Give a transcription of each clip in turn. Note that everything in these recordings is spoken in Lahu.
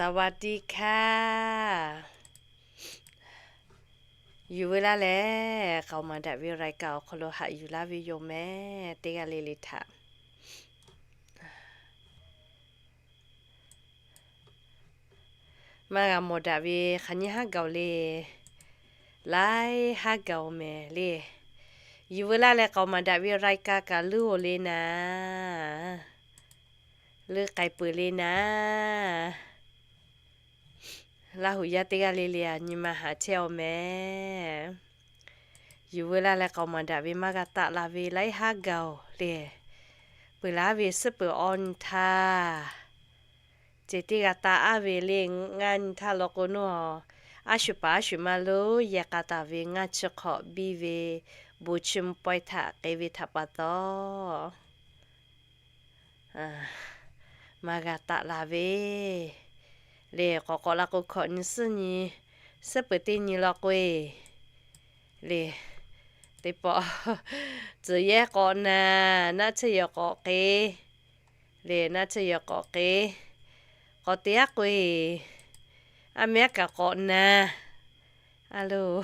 สวัสดีค่ะ Yuˬ veu laˇ leh, k'aoˍ maˍ daꞈ ve รายการ awˬ hk'aw lo haꞈ yuˬ laˇ ve yoˬ mehˍ, teˇ g'aˇ le le htaꞈ. Maˇ g'a mawˬ daꞈ ve hk'aˬ nyi haˉ gaˬ-oˬ le. Laiˉ haˉ gaˬ-oˬ mehˍ le. Yuˬ veu laˇ leh, k'aoˍ maˍ daꞈ ve รายการ kaꞈ leuˉ-oˬ le naˍ. Leuˉ k'ai peuˬ le naˍ. Laˇ huˍ yaˇ teˇ g'aˇ le le-a, nyi ma haꞈ chehˇ-oˬ mehˍ. Yuˬ veu laˇ leh, k'aoˍ maˍ daꞈ ve maˇ g'a taˆ la ve laiˉ haˉ gaˬ-oˬ le. Peuˬ laˉ ve suhˉ peuˬ awˬ nyi htaˇ, ceh teˇ g'a taˆ aˉ ve le. Ngaˇ nyi htaˇ law k'o nawˬ, aˉ shuˍ paˍ aˉ shuˍ ma lo yehˬ k'a taˍ ve ngaˇ chi hk'awꞈ biˇ ve bon chi mvuh pawehˇ htaꞈ k'e ve htaꞈ pa taw, maˇ g'a taˆ la ve le. K'awꞈ k'awꞈ la k'o, hkawꞈ nyi suhˉ nyi, suhˉ peuˬ teˇ nyi law k'o-e le. Teˇ pawˆ tcuhˬ yehˇ k'awꞈ naˍ, naˆ tsuhˇ yawˬ k'awꞈ k'e le, naˆ tsuhˇ yawˬ k'awꞈ k'e. K'awꞈ te aˉ k'o-e, aˉ meh aˉ kaꞈ k'awꞈ naˍ. A lo,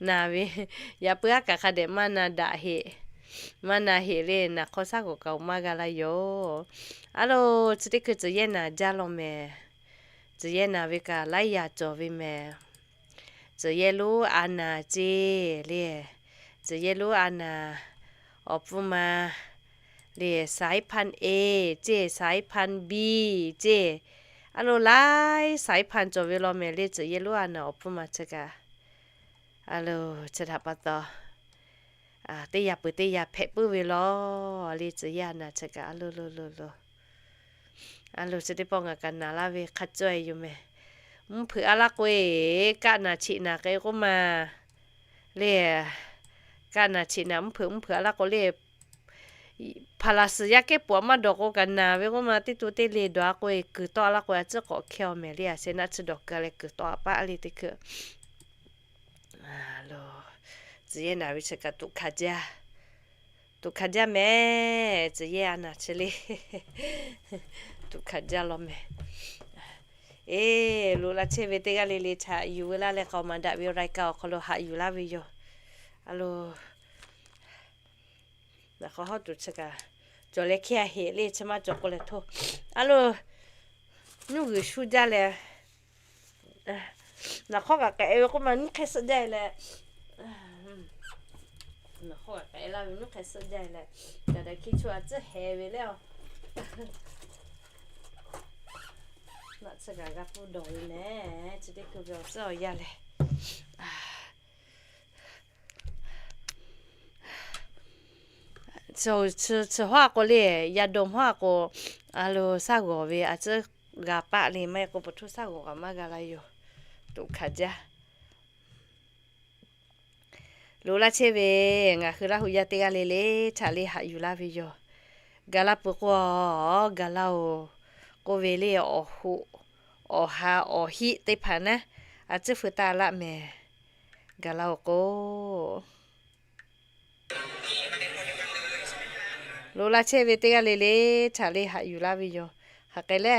naˍ ve, yaꞈ puiˉ aˉ kaꞈ hk'a dehꞈ maˇ na daꞈ heꞈ, maˇ na heꞈ le. Naˍ hk'aw shaˉ g'awˬ kaꞈ-oˬ maˇ g'a la yoˬ. A lo, chi teˇ hkui tcuhˬ yehˇ naˍ jaˇ law mehˍ. Tcuhˬ yehˇ naˍ ve kaꞈ laiˉ yaꞈ cawˬ ve mehˍ. Tcuhˬ yehˇ lonˉ a naˍ ceˇ le. Tcuhˬ yehˇ lonˉ a naˍ awˬ pfuhˇ ma le, สายพันธุ์ A ceˇ, สายพันธุ์ B ceˇ. A lo, laiˉ สายพันธุ์ cawˬ ve law mehˍ le, tcuhˬ yehˇ lonˉ a naˍ awˬ pfuhˇ ma chi kaꞈ. A lo, chi htaꞈ pa taw, teˇ yaꞈ peuˬ teˇ yaꞈ hpehꞈ puiˉ ve law le, tcuhˬ yehˇ a naˍ chi kaꞈ. A lo lo lo lo. A lo, chi teˇ pawˆ ngaˬ kaꞈ naˍ laˇ ve hk'a caweh yoˬ mehˍ. Mvuhˇ hpeuꞈ a laˇ k'o-e, kaˆ naˍ cheꞈ naˍ k'e k'oˆ ma le. Kaˆ naˍ cheꞈ naˍ, mvuhˇ hpeuꞈ mvuhˇ hpeuꞈ a laˇ k'o le, hpaˍ laˬ suhˍ yaˇ kehˉ pawꞈ maˇ dawˬ k'o kaꞈ naˍ ve k'oˆ ma. Teˇ to teˇ le dawˬ a k'o-e, kuiˬ tawˆ a laˇ k'o, a tcuhˉ k'awꞈ hkehˇ-oˬ mehˍ le. A sheh naˆ tsuhˇ dawˬ keu leh kuiˬ tawˆ a paˆ le teˇ hkui. Tcuhˬ yehˇ naˍ ve chi kaꞈ tuꞈ hkanˍ jaˇ, tuꞈ hkanˍ jaˇ mehˍ. Tcuhˬ yehˇ a naˍ chi le, tuꞈ hkanˍ jaˇ law mehˍ. Eˬ, loꞈ la chehˇ ve teˇ g'aˇ le le htaꞈ yuˬ veu laˇ leh, k'aoˍ maˍ daꞈ ve รายการ awˬ hk'aw lo haꞈ yuˬ laˇ ve yoˬ. A lo, naˍ hk'aw hawˉ tuˬ chi kaꞈ cawˬ leh hkehˇ a heꞈ le, chi maˇ cawˬ k'o leh hto. A lo, nuˇ g'uiˬ shu jaˇ leh, naˍ hk'aw kaꞈ k'ehꞈ ve k'oˆ ma, nuˇ hk'e suhˆ jaˇ leh, naˍ hk'aw kaꞈ k'ehꞈ laˇ ve nuˇ hk'e suhˆ jaˇ leh, gaˬ daꞈ hki chaw a tcuhˉ heh ve le a. Naˆ tsuhˇ kaꞈ g'a pfuhˇ dawˬ ve mehˍ. Chi teˇ hkui ve awˬ tcuhˉ awˬ yanˇ lehˬ, chi hawˉ a k'o le, yaˇ dawˇ hawˉ a k'o, a lo, shaˉ g'awˬ ve a tcuhˉ g'a paˆ le. Maˇ heˆ k'o, pa htuˇ shaˉ g'awˬ kaꞈ maˇ g'a la yoˬ. Tuꞈ hkanˍ jaˇ. Loꞈ laˇ chehˇ ve ngaˬ hui Laˇ huˍ yaˇ teˇ g'aˇ le le htaꞈ le haꞈ yuˬ laˇ ve yoˬ. Gaˬ la peuˬ k'o, gaˬ la-oˬ k'oˆ ve le, awˬ hoꞈ, awˬ ha, awˬ hiˆ teˇ hpaˍ naˉ, a tcuhˉ feu taˇ laˆ mehˍ. Gaˬ la-oˬ k'o, loꞈ la chehˇ ve teˇ g'aˇ le le htaꞈ le haꞈ yuˬ laˇ ve yoˬ. Hk'aˬ hk'e le,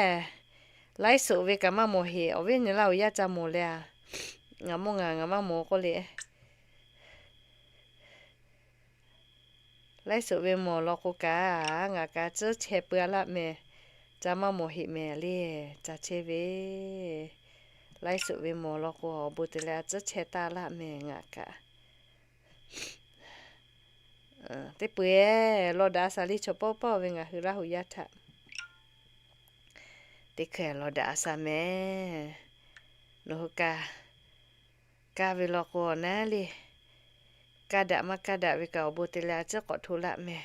laiˉ soꞈ ve kaꞈ maˇ mawˬ heꞈ. Awˬ viˉ awˬ nyi Laˇ huˍ yaˇ ca mawˬ leh a, ngaˬ mawˇ ngaˬ ngaˬ maˇ mawˬ k'oˆ le. Laiˉ soꞈ ve mawˬ law k'o kaꞈ, ngaˬ kaꞈ tcuhˉ chehˇ peuˬ a laˆ mehˍ. Ca maˇ mawˬ heꞈ mehˍ le, ca chehˇ ve. Laiˉ soꞈ ve mawˬ law k'o, awˬ bon te leh a tcuhˉ chehˇ taˇ laˆ mehˍ ngaˬ kaꞈ. Teˇ peu-eˬ, law daꞈ a shaˍ le chaw pawˆ pawˆ ve ngaˬ hui Laˇ huˍ yaˇ htaꞈ. Teˇ hkui law daꞈ a shaˍ mehˍ. Nawˬ hui kaꞈ kaˇ ve law k'o awˬ naˉ le, kaˇ daꞈ maˇ kaˇ daꞈ ve kaꞈ awˬ bon te leh a tcuhˉ k'awꞈ hto laˆ mehˍ.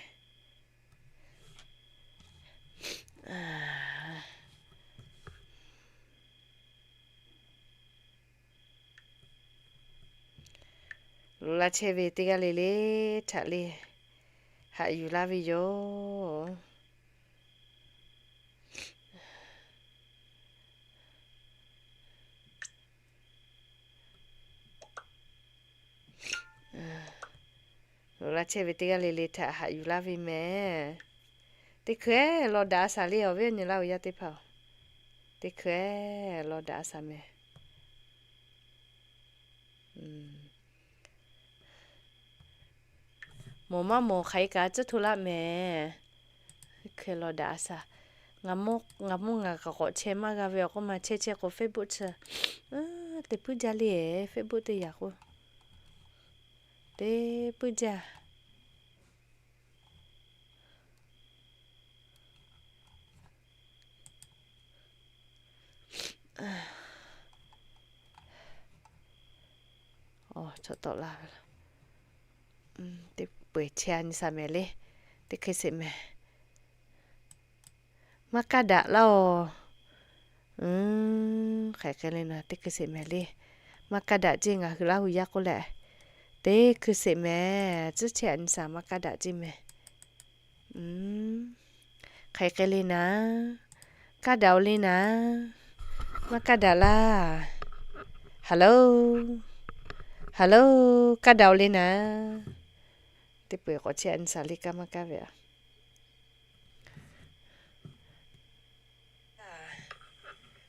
Loꞈ la chehˇ ve teˇ g'aˇ le le htaꞈ le haꞈ yuˬ laˇ ve yoˬ. Loꞈ la chehˇ ve teˇ g'aˇ le le htaꞈ haꞈ yuˬ laˇ ve mehˍ. Teˇ hkui law daꞈ a shaˍ le awˬ viˉ awˬ nyi Laˇ huˍ yaˇ teˇ hpaˍ-oˬ. Teˇ hkui law daꞈ a shaˍ mehˍ. Mawˬ maˇ mawˬ hk'aˬ hk'e kaꞈ tcuhˉ hto laˇ mehˍ. Hkui law daꞈ a shaˍ. Ngaˬ mawˇ ngaˬ kaꞈ k'awꞈ chehˇ maˇ g'a ve awˬ k'oˆ ma, chehˇ chehˇ k'o Facebook chi teˇ puiˉ jaˇ le. Facebook teˇ yaꞈ k'o teˇ puiˉ jaˇ. Chaw tawˆ la ve, teˇ peu eˬ chehˇ a nyi shaˍ mehˍ le. Teˇ hkui sheˍ mehˍ. Maˇ kaˇ daꞈ laˇ oˬ. Hk'aˬ hk'e le na teˇ hkui sheˍ mehˍ le. Maˇ kaˇ daꞈ ceˇ, ngaˬ hui Laˇ hu yaˇ k'oˆ leh, teˇ hkui sheˍ mehˍ. Tcuhˉ chehˇ a nyi shaˍ, maˇ kaˇ daꞈ ceˇ mehˍ. Hk'aˬ hk'e le na, kaˇ daꞈ oˬ le na. Maˇ kaˇ daꞈ laˇ. Hello, hello, kaˇ daꞈ oˬ le na. Teˇ peu eˬ k'awꞈ chehˇ a nyi shaˍ le, kaˇ maˇ kaˇ ve a.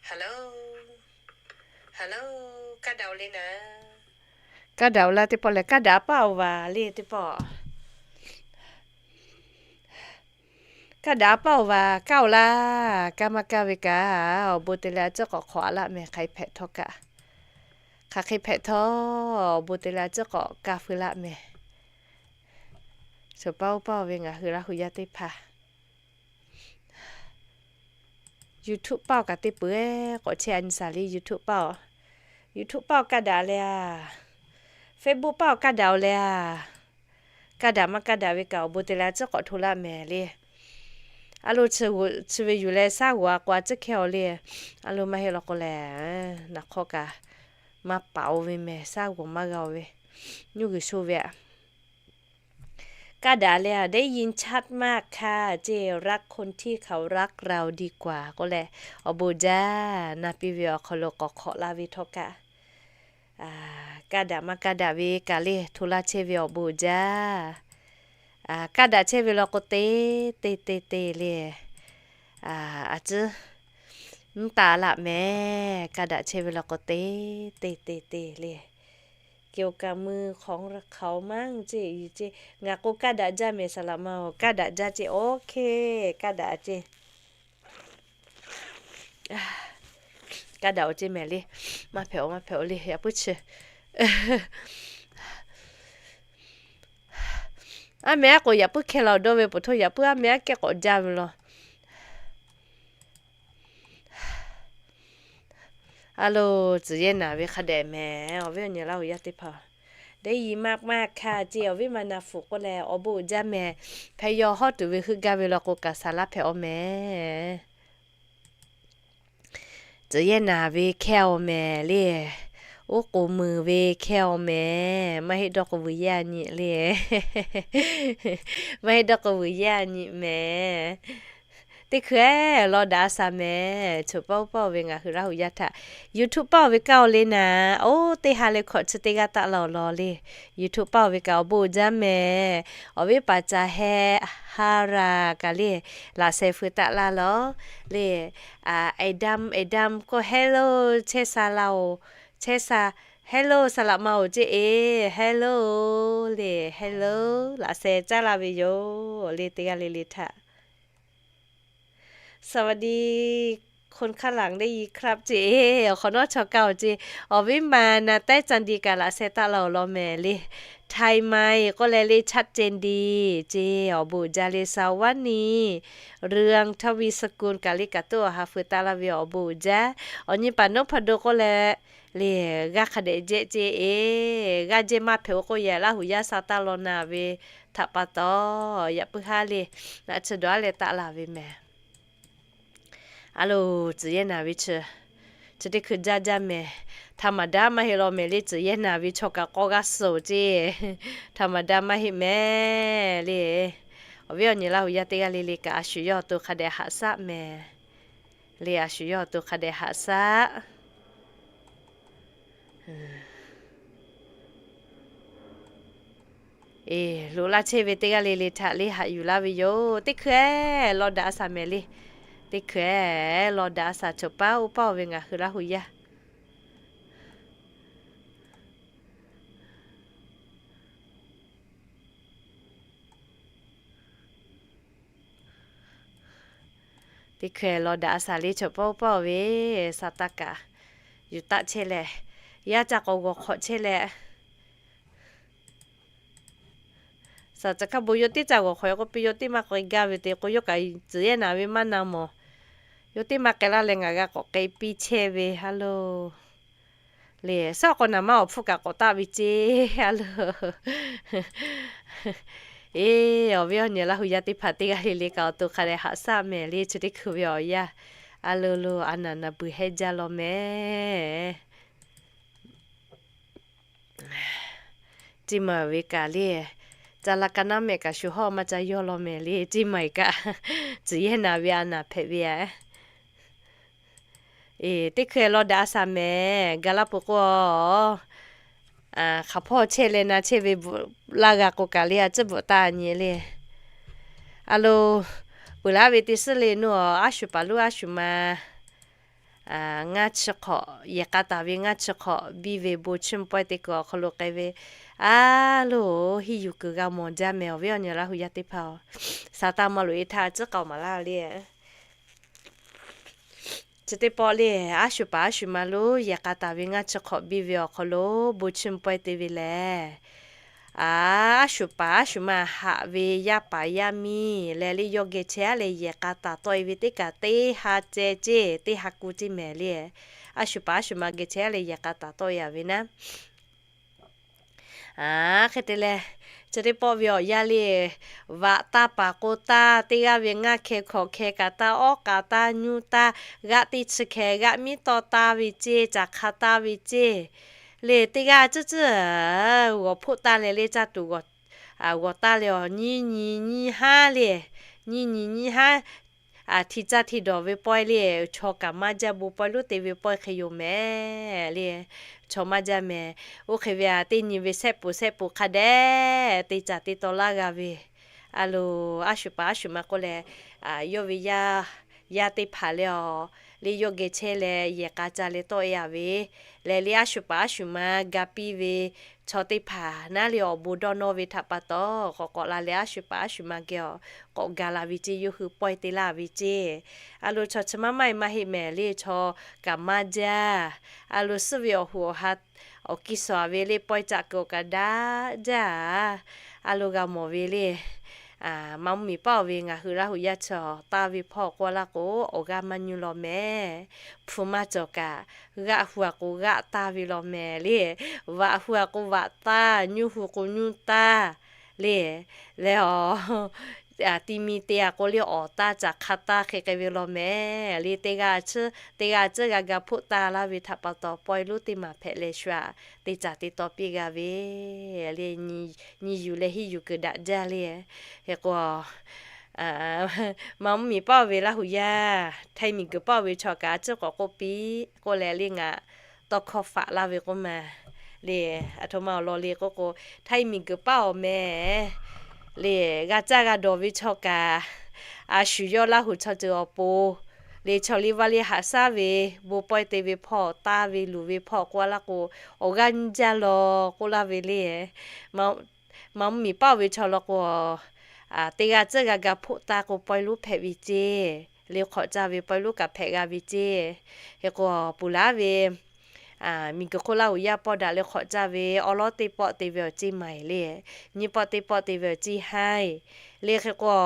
Hello, hello, kaˇ daꞈ oˬ le na. Kaˇ daꞈ oˬ laˇ teˇ pawˆ lehˬ, kaˇ daꞈ a paˇ oˬ vaˬ le teˇ pawˆ. Kaˇ daꞈ a paˇ oˬ vaˬ, kaˇ oˬ laˇ. Kaˇ maˇ kaˇ ve kaꞈ, awˬ bon te leh a ciˉ k'awꞈ hk'awꞈ a laˇ mehˍ. Hk'aˬ hk'e hpehꞈ htawˇ kaꞈ, hk'aˬ hk'e hpehꞈ htawˇ awˬ bon te leh a ciˉ k'awꞈ kaˇ feu laˇ mehˍ. Chaw paˇ oˇ paˇ oˬ ve ngaˬ hui Laˇ hu yaˇ teˇ hpaˍ, YouTube paˇ oˬ kaꞈ teˇ peu eˬ k'awꞈ chehˇ a nyi shaˍ le. YouTube paˇ oˬ, YouTube paˇ oˬ kaˇ daꞈ leh a, Facebook paˇ oˬ kaˇ daꞈ oˬ leh a. Kaˇ daꞈ maˇ kaˇ daꞈ ve kaꞈ awˬ bon te leh a ciˉ k'awꞈ hto laˇ mehˍ le. A lo, chi ve yuˬ leh shaˉ g'oˍ a k'o a ciˉ hkehˇ oˬ le. A lo maˇ heˆ law k'o lehˬ, naˬ hk'awˇ kaꞈ maˇ paˍ oˬ ve mehˍ. Shaˉ g'oˍ maˇ g'a oˬ ve, nuˇ g'uiˬ sho ve a. กระดาษเลยอ่ะ ได้ยินชัดมากค่ะ เจ้ รักคนที่เขารักเราดีกว่า k'oˆ leh, awˬ bon jaˇ. Na piˇ ve awˬ hk'aw lo k'awꞈ hk'awꞈ la ve htawˇ kaꞈ, kaˇ daꞈ maˇ kaˇ daꞈ ve kaꞈ le hto laˇ chehˇ ve awˬ bon jaˇ. Kaˇ daꞈ chehˇ ve law k'o te te te te le, a ciˉ nˉ taˍ laꞈ mehˍ. Kaˇ daꞈ chehˇ ve law k'o te te te te le, เกี่ยวกับมือของเขามั้ง ceˇ ceˇ. Ngaˬ k'o kaˇ daꞈ jaˇ mehˍ, saˍ laꞈ ma oˬ. Kaˇ daꞈ jaˇ ceˇ, OK, kaˇ daꞈ ceˇ. Kaˇ daꞈ oˬ ceˇ mehˍ le. Maˇ hpehꞈ oˬ, maˇ hpehꞈ oˬ le, yaꞈ puiˉ chi. Aˉ meh aˉ k'o yaꞈ puiˉ hkeh la awˬ dawˇ ve, poˬ htawˇ yaꞈ puiˉ aˉ meh aˉ kehˉ k'awꞈ jaˇ ve law. A lo, tcuh yehˇ naˍ ve hk'a dehꞈ mehˍ. Awˬ viˉ awˬ nyi Laˇ hu yaˇ teˇ hpaˍ, ได้ยินมากๆค่ะ ceˇ. Awˬ viˉ ma na fuꞈ k'oˆ leh awˬ bon uiˍ jaˇ mehˍ. Hpehꞈ yaw hawˉ tuˬ ve heuˆ gaˇ ve law k'o kaꞈ saˍ laˇ hpehꞈ aw mehˍ. Tcuh yehˇ naˍ ve hkehˇ aw mehˍ le. Oˉ k'oˍ muiˬ ve hkehˇ aw mehˍ. Maˇ heˆ dawˇ k'o vuiˬ yehˇ a nyi le. Maˇ heˆ dawˇ k'o vuiˬ yehˇ a nyi mehˍ. Teˇ hkui law daꞈ a shaˍ mehˍ. Chaw paˇ oˇ paˇ oˬ ve ngaˬ hui Laˇ hu yaˇ htaꞈ YouTube paˇ oˬ ve kaˇ oˬ le naˍ. Oˇ teˇ ha leh hkawꞈ chi teˇ g'aˇ taˆ la awˬ lawn le. YouTube paˇ oˬ ve kaꞈ awˬ bon uiˍ jaˇ mehˍ. Awˬ viˉ paˍ ca heh ha raˬ kaꞈ le, laꞈ sheh feu taˆ laˇ lawˬ le. Adam, Adam k'o hello, chehˇ sha la oˬ, chehˇ sha, hello, saˍ laꞈ ma oˬ ceˇ e, hello le, hello, laꞈ sheh caˇ la ve yoˬ le, teˇ g'aˇ le le htaꞈ สวัสดี คนข้างหลังได้ยินครับ ceˇ e, awˬ hk'awꞈ nawˉ chaw kaˇ oˬ ceˇ. Awˬ viˉ ma na taiˉ ca di kaꞈ laꞈ sheh taˆ la awˬ lawn mehˍ le. ไทยไหม k'oˆ leh le ชัดเจนดี ceˇ. Awˬ bon uiˍ jaˇ le. สวัสดี เรืองทวีสกุล kaꞈ le kaꞈ toˆ awˬ ha feu taˆ laˇ ve awˬ bon uiˍ jaˇ. Awˬ nyi paˍ นพดล k'oˆ leh le, g'aˇ hk'a dehꞈ jehˆ ceˇ e, g'aˇ jehˇ maˇ hpehꞈ oˬ k'oˆ yehˬ Laˇ hu yaˇ sha taˇ law naˍ ve htaꞈ pa taw, yaꞈ puiˉ haˉ le, naꞈ chi dawˬ aˉ leh taˆ la ve mehˍ. A lo, tcuh yehˇ naˍ ve chi, chi teˇ hkui jaˇ jaˇ mehˍ. Htaꞈ maˍ daꞈ maˇ heˆ law mehˍ le, tcuh yehˇ naˍ ve chaw kaꞈ k'awˇ g'aˇ suh oˬ ceˇ. Htaꞈ maˍ daꞈ maˇ heˆ mehˍ le. Awˬ viˉ awˬ nyi Laˇ hu yaˇ teˇ g'aˇ le le kaꞈ a shu yawˇ awˬ to hk'a dehꞈ haꞈ shaˉ mehˍ le, a shu yawˇ awˬ to hk'a dehꞈ haꞈ shaˉ. Eˬ, loꞈ laˇ chehˇ ve teˇ g'aˇ le le htaꞈ le haꞈ yuˬ laˇ ve yoˬ. Teˇ hkui law daꞈ a shaˍ mehˍ le. Teˇ hkui lawˬ daꞈ a shaˍ choˬ paˉ oˇ paˉ oˬ ve ngaˬ hui Laˇ hu yaˇ. Teˇ hkui lawˬ daꞈ a shaˍ le choˬ paˉ oˇ paˉ oˬ ve, shaˍ taˇ kaꞈ yuˬ taˆ chehˇ leh, yaˇ ca k'awꞈ g'awˬ hk'awꞈ chehˇ leh, shaˍ ca hkaˇ bon yawˇ teˇ ca g'awˬ hk'awꞈ k'oˆ piˇ, yawˇ teˇ maˇ k'awꞈ gaˇ ve te k'o, yawˇ kaꞈ tcuhˍ yehˇ naˍ ve maˇ na mawˬ. Yawˇ teˇ maˇ k'ai laˇ leh ngaˬ g'a k'awꞈ k'ai piˇ chehˇ ve a lo. Le, suhˉ k'awꞈ naˍ maˇ awˬ hpfuhˇ kaꞈ k'awꞈ taˆ ve ceˇ a lo. Eˬ, awˬ viˉ awˬ nyi Laˇ hu yaˇ teˇ hpaˍ teˇ g'aˇ le le kaꞈ awˬ to hk'a dehꞈ haꞈ shaˉ mehˍ le, chi teˇ hkui ve awˬ yanˇ a lo lo a naˍ naˍ beuˬ hehnˇ jaˇ law mehˍ. Ceˇ maˬ ve kaꞈ le, ca la ka naˉ mehˆ kaꞈ shu hawˇ maˇ ca yawˇ law mehˍ le, ceˇ maˬ kaꞈ tcuhˍ yehˇ naˍ ve a naˍ hpehꞈ ve a. Eˬ, teˇ hkui lawˬ daꞈ a shaˍ mehˍ, ga laˇ peuˬ k'o, hk'aˬ hpawˇ chehˇ leh na chehˇ ve bvuhꞈ laˇ g'a k'o kaꞈ le, a ciˉ bvuhꞈ taˇ nyi le. A lo, peuˬ laˇ ve teˇ suhˉ le nuˇ a, a shu paˍ lonˉ a shu ma ngaˇ chi hk'awꞈ yehˬ k'a taˍ ve ngaˇ chi hk'awꞈ biˇ ve bon chiˇ mvuh pawehˇ te kuiˬ awˬ hk'aw lo k'ai ve, a lo, hiˇ yuˬ kuiˬ g'a mawˬ jaˇ mehˍ, awˬ viˉ awˬ nyi Laˇ hu yaˇ teˇ hpaˍ-oˬ. Shaˍ taˇ maˇ loꞈ e htaˇ a ciˉ k'aoˍ maˍ laˇ le. Chi teˇ pawˆ le, a shu paˍ a shu ma lonˉ yehˬ k'a taˍ ve ngaˇ chi hk'awꞈ biˇ ve awˬ hk'aw lo bon chiˇ mvuh pawehˇ te ve lehˬ, a shu paˍ a shu ma haꞈ ve yaˇ paˍ yaˇ miˇ leh le yawˇ geh chehˇ a leh yehˬ k'a taˍ tawˆ e ve teˇ kaꞈ teˇ ha ceh ceˇ, teˇ ha ku ceˇ mehˍ le. A shu paˍ a shu ma geh chehˇ a leh yehˬ k'a taˍ tawˆ e a ve naˉ. A, hk'e te leh, chi teˇ pawˆ ve awˬ yanˇ le, vaꞈ taˇ paˍ k'o taˇ, teˇ g'aˇ ve ngaˇ hkeh hkawꞈ hkeh kaꞈ taˇ, awˉ k'aꞈ taˇ, nyuˇ taˇ, g'aˆ teˇ chi hkeh g'aˆ miˉ tawˆ taˇ ve ceˇ, caˬ hk'a taˇ ve ceˇ. Le teˇ g'aˇ ciˉ ciˉ g'awˬ hpoˆ taˇ leh le caˇ tuˬ g'awˬ taˇ leh awˬ nyiˇ nyi nyiˇ haˉ le, nyiˇ nyi nyiˇ haˉ, hti caˇ hti dawˬ ve pawehˇ le, chaw kaꞈ maˇ jaˇ bon pawehˇ lonˉ te ve pawehˇ hk'e yoˬ mehˍ le. Chaw maˇ jaˇ mehˍ. Oˇ hk'e ve a teˇ nyi ve shehˆ peuˬ shehˆ peuˬ hk'a dehꞈ te caˍ te taw laˇ g'a ve. A lo, a shu paˍ a shu ma k'oˆ leh, yawˇ ve yaˇ teˇ hpaˍ leh awˬ le yawˇ geh chehˇ leh yehˬ k'a ca leh tawˆ e a ve, leh le a shu paˍ a shu ma ga piˇ ve chaw teˇ hpaˍ naˉ le awˬ bon dawˇ nawˇ ve htaꞈ pa taw, k'awꞈ k'awꞈ la leh a shu paˍ a shu ma geh awˬ k'awꞈ ga la ve ceˇ, yawˇ hui pawehˇ te laˇ ve ceˇ. A lo, chaw chi maˇ maˇ e maˇ heˆ mehˍ le, chaw kaꞈ maˇ jaˇ. A lo, suhˉ ve awˬ hoꞈ awˬ ha awˬ kiˇ suhˍ ve le pawehˇ caꞈ kuiˬ awˬ kaꞈ daꞈ jaˇ a. A lo, g'a mawˬ ve le. Maˍ mvuhˇ miˬ paˉ oˬ ve ngaˬ hui Laˇ hu yaˇ chaw taˇ ve hpawˇ k'oˆ laˇ k'o, awˬ g'aˇ maˇ nyuˇ law mehˍ. Hpu maˇ cawˬ kaꞈ, g'aˆ hu a k'o g'aˆ taˇ ve law mehˍ le. Vaꞈ hu a k'o vaꞈ taˇ, nyuˇ hu k'o nyuˇ taˇ le. Leh awˬ, ti mi te a k'o le awˍ taˇ caˬ hk'a taˇ hk'e k'ai ve law mehˍ le. Teˇ g'aˇ ciˉ teˇ g'aˇ ciˉ g'a ga hpoˆ taˇ laˇ ve htaꞈ pa taw, pawehˇ lonˉ teˇ maˬ hpehꞈ leh shu aꞈ te caˍ te taw piˇ g'a ve le. Nyi yuˬ leh hiˇ yuˬ kuiˬ daꞈ jaˇ le. Hk'e k'o, maˍ mvuhˇ miˬ paˉ oˬ ve Laˇ hu yaˇ, htaiˇ miˬ guiˬ paˉ oˬ ve chaw kaꞈ a ciˉ k'awꞈ k'oˆ piˇ k'oˆ leh le ngaˬ tawˇ hkawˇ faꞈ laˇ ve k'oˆ ma le. Aˬ htoꞈ ma awˬ lawn le k'oˆ k'o, htaiˇ miˬ guiˬ paˉ oˬ mehˍ le, g'a caˇ g'a dawˬ ve chaw kaꞈ, a shu yawˇ Laˇ hu chaw ceuˬ awˬ pon le chaw liˇ vaˇ liˇ haꞈ shaˉ ve, bon pawehˇ te ve hpawˇ, taˇ ve luˬ ve hpawˇ k'oˆ laˇ k'o, awˬ g'aˇ nyiˇ jaˇ law k'oˆ laˇ ve le. Maˍ mvuhˇ miˬ paˉ oˬ ve chaw law k'o, teˇ g'aˇ ciˉ g'a ga hpoˆ taˇ k'o pawehˇ lonˉ hpehꞈ ve ceˇ le, hk'awꞈ caˇ ve pawehˇ lonˉ kaꞈ hpehꞈ g'a ve ceˇ. Hk'e k'o, puˬ laˉ ve miˬ guiˬ hk'oˆ Laˇ hu yaˇ pawˆ daꞈ leh hk'awꞈ caˇ ve awˉ lawˉ teˇ pawˆ te ve awˬ ceˇ maˬ eˬ le, nyiˇ pawˆ teˇ pawˆ te ve awˬ ceˇ haiˉ le. Hk'e k'o,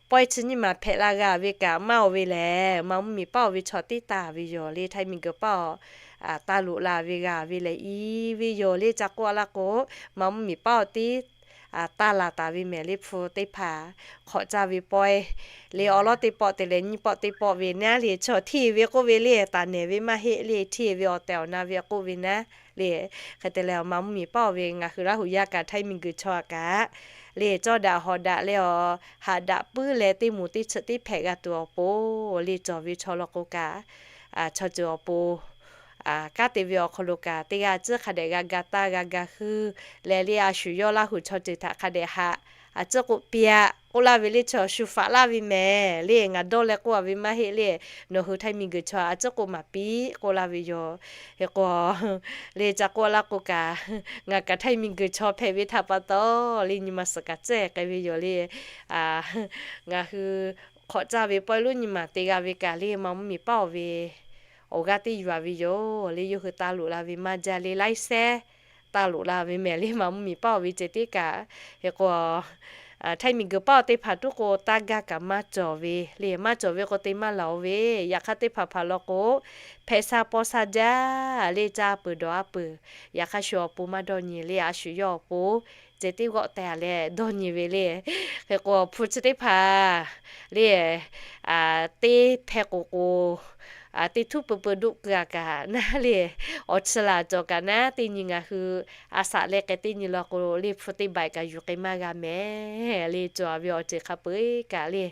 pawehˇ chi nyiˇ maˬ hpehꞈ la g'a ve kaꞈ maˇ oˬ ve lehˬ, maˍ mvuhˇ miˬ paˉ oˬ ve chaw tiˉ taˍ ve yoˬ le. Htaiˇ miˬ guiˬ paˉ oˬ taˇ loꞈ la ve g'a ve lehˬ i ve yoˬ le. Ca k'oˆ laˇ k'o, maˍ mvuhˇ miˬ paˉ oˬ tiˉ taˇ laˬ taˍ ve mehˍ le. Hpu teˇ hpaˍ hk'awꞈ caˇ ve pawehˇ le awˉ lawˉ teˇ pawˆ te leh nyiˇ pawˆ teˇ pawˆ ve naˉ le, chaw hteˇ ve k'oˆ ve le, taˍ nehˬ ve maˇ heˆ le, hteˇ ve awˬ tehˬ awˬ na ve k'oˆ ve naˉ le. Hk'e te leh, maˍ mvuhˇ miˬ paˉ oˬ ve ngaˬ hui Laˇ hu yaˇ kaꞈ htaiˇ miˬ guiˬ chaw kaꞈ le, cawˇ daꞈ hawˍ daꞈ leh awˬ haꞈ daꞈ puiˉ leh teˇ moˍ teˇ chi teˇ hpehꞈ g'a tuˬ awˬ pon le, cawˬ ve chaw law k'o kaꞈ, chaw ceuˬ awˬ pon kanˉ te ve awˬ hk'aw lo kaꞈ teˇ g'aˇ ciˉ hk'a dehꞈ g'a ga taˇ g'a ga heuˆ leh le, a shu yawˇ Laˇ hu chaw ceuˬ htaꞈ hk'a dehꞈ haꞈ a ciˉ k'oˆ piˇ-aꞈ k'oˆ laˇ ve le, chaw shu faꞈ laˇ ve mehˍ le. Ngaˬ dawˇ leh k'oˆ-a ve maˇ heˆ le. Nawˬ hui htaiˇ miˬguiˬ chaw a ciˉ k'oˆ maˍ piˇ k'oˆ laˇ ve yoˬ. Hk'e k'o, le ca k'oˆ laˇ k'o kaꞈ, ngaˬ kaꞈ htaiˇ miˬguiˬ chaw hpehꞈ ve htaꞈ pa taw le, nyi ma suhˍ kaꞈ tcuhˉ k'ai ve yoˬ le. Ngaˬ hui hk'awꞈ caˇ ve pawehˇ lonˉ nyi ma te g'a ve kaꞈ le, Maˍ mvuhˇ miˬ paˉ-oˬ ve awˬ g'aˇ teˇ yuˬ-a ve yoˬ le. Yawˇ hui taˇ loꞈ la ve maˇ jaˇ le, laiˉ sehˉ taˇ loꞈ la ve mehˍ le, Maˍ mvuhˇ miˬ paˉ-oˬ ve ceh tiˉ kaꞈ. Hk'e k'o, htaiˇ miˬguiˬ paˉ-oˬ teˇ hpaˍ tuˉ k'o, taˇ gaˇ kaꞈ maˇ cawˬ ve le. Maˇ cawˬ ve k'o, te maˇ laˬ-oˬ ve. Yaꞈ hk'aˇ teˇ hpaˍ hpaˍ law k'o, hpehꞈ sha paw sha jaˇ le, caˇ peuˬ dawˬ-a peuˬ. Yaꞈ hk'aˇ shu awˬ pon maˇ dawˇ nyi le, a shu yawˇ awˬ pon ceh tiˉ g'awˆ teh-a leh dawˇ nyi ve le. Hk'e k'o, hpu chi teˇ hpaˍ le, teˇ hpehˇ k'o k'o, teˇ htuˉ peu peu doˆ keu-a kaꞈ naˉ le, awˬ chi laˬ cawˬ kaꞈ naˉ, teˇ nyi ngaˬ hui a shaꞈ leh k'ai teˇ nyi law k'o le, hpu teˇ baiꞈ kaꞈ yuˬ k'ai maˇ g'a mehˍ le. Cawˬ-a ve awˬ ceuˬ hk'a peu-eˬ kaꞈ le,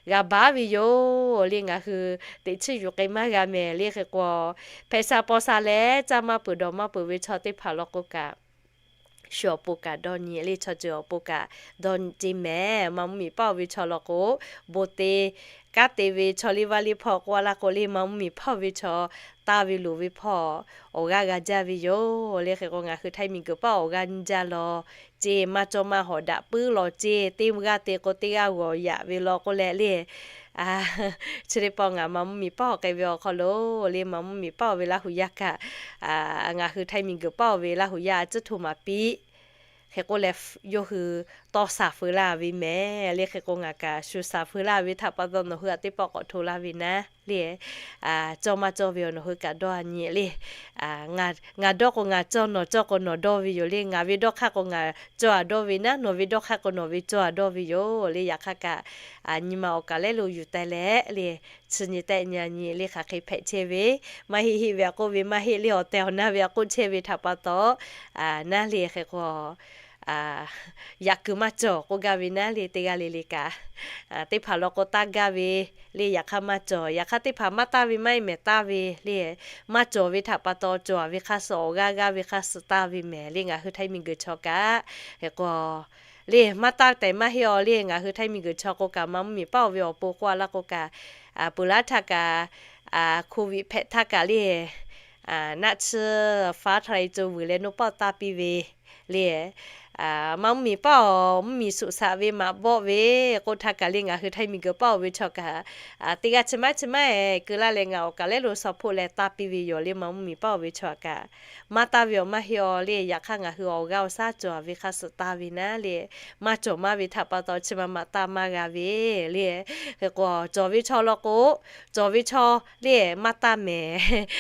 g'a baˉ ve yoˬ le. Ngaˬ hui teꞈ chiˇ yuˬ k'ai maˇ g'a mehˍ le. Hk'e k'o, hpehꞈ sha paw sha leh caˇ maˇ peuˬ dawˬ maˇ peuˬ ve chaw teˇ hpaˍ law k'o kaꞈ, shu awˬ pon kaꞈ dawˇ nyi le, chaw ceuˬ awˬ pon kaꞈ dawˇ nyi ceˇ mehˍ. Maˍ mvuhˇ miˬ paˉ-oˬ ve chaw law k'o, bon te kanˉ te ve chaw liˇ vaˇ liˇ hpawˇ k'oˆ-a laˇ k'o le, Maˍ mvuhˇ miˬ paˉ-oˬ ve chaw taˇ ve loˍ ve hpawˇ awˬ g'aˇ g'a jaˇ ve yoˬ le. Hk'e k'o, ngaˬ hui htaiˇ miˬguiˬ paˉ awˬ g'aˇ nyi jaˇ law ceˇ, maˇ cawˇ maˇ hawˍ daꞈ puiˉ law ceˇ, teˇ g'aˇ te k'o teˇ g'aˇ g'awˬ yaꞈ ve law k'oˆ leh le. Chi teˇ pawˆ ngaˬ Maˍ mvuhˇ miˬ paˉ-oˬ k'ai ve awˬ hk'aw lo le, Maˍ mvuhˇ miˬ paˉ-oˬ ve Laˇ huˍ yaˇ kaꞈ, ngaˬ hui htaiˇ miˬguiˬ paˉ-oˬ ve Laˇ huˍ yaˇ a ciˉ hto maˍ piˇ. Hk'e k'oˆ leh, yawˇ hui tawˇ shaˍ feu laˇ ve mehˍ le. Hk'e k'o, ngaˬ kaꞈ shu shaˍ feu laˇ ve htaꞈ pa taw nawˬ hui a teˇ pawˆ k'awꞈ hto laˇ ve naˉ le. Cawˇ maˇ cawˇ ve awˬ nawˬ hui kaꞈ dawˇ-a nyi le. Ngaˬ dawˇ k'o ngaˬ cawˇ, nawˬ cawˇ k'o nawˬ dawˇ ve yoˬ le. Ngaˬ ve dawˇ hk'aˇ k'o ngaˬ cawˇ-a dawˇ ve naˉ, nawˬ ve dawˇ hk'aˇ k'o nawˬ ve cawˇ-a dawˇ ve yoˬ le. Yaꞈ hk'aˇ kaꞈ, nyi ma awˬ kaˍ lehˉ lo yuˬ teh leh le, chi nyi tehˆ nyi-a nyi le, hk'aˬ hk'e hpehꞈ chehˇ ve, maˇ heˆ heˆ ve a k'oˆ ve maˇ heˆ le, awˬ tehˬ awˬ na ve a k'oˆ chehˇ ve htaꞈ pa taw, naˉ le hk'e k'o, yaꞈ kuiˬ maˇ cawˬ k'oˆ gaˇ ve naˉ le. Teˇ g'aˇ le le kaꞈ, teˇ hpaˍ law k'o taˇ gaˇ ve le, yaꞈ hk'aˇ maˇ cawˬ. Yaꞈ hk'aˇ teˇ hpaˍ maˇ taˇ ve maˇ heˆ mehˍ, taˇ ve le, maˇ cawˬ ve htaꞈ pa taw cawˬ-a ve hk'aˇ suh awˬ g'aˇ g'aˇ ve hk'aˇ suh taˇ ve mehˍ le. Ngaˬ hui htaiˇ miˬguiˬ chaw kaꞈ hk'e k'o le, maˇ taˇ tehꞈ maˇ heˆ-aw le. Ngaˬ hui htaiˇ miˬguiˬ chaw k'o kaꞈ, Maˍ mvuhˇ miˬ paˉ-oˬ ve awˬ pon k'oˆ-a laˇ k'o kaꞈ, peuˬ laˇ htaˇ kaꞈ, COVID hpehꞈ htaˇ kaꞈ le, naˆ tsuhˇ faˉ htaˇ leh co vuiˬ leh naw paˆ taˇ piˇ ve le. Maˍ mvuhˇ miˬ paˉ-oˬ, mvuhˇ miˬ suꞈ shaꞈ ve maꞈ bawˆ ve k'oˆ htaˇ kaꞈ le, ngaˬ hui htaiˇ miˬguiˬ paˉ-oˬ ve chaw kaꞈ, teˇ g'aˇ chi maˇ chi maˇ-e keu laˇ leh ngaˬ awˬ kaˍ lehˉ lo suh hpoˆ leh taˇ piˇ ve yoˬ le. Maˍ mvuhˇ miˬ paˉ-oˬ ve chaw kaꞈ, maˇ taˇ ve awˬ maˇ heˆ-aw le. Yaꞈ hk'aˇ ngaˬ hui awˬ g'aˇ awˬ shaˉ cawˬ ve hk'aˇ suh taˇ ve naˉ le, maˇ cawˬ maˇ ve htaꞈ pa taw chi ma ma taˇ maˇ g'a ve le. Hk'e k'o, cawˬ ve chaw law k'o, cawˬ ve chaw le maˇ taˇ mehˍ.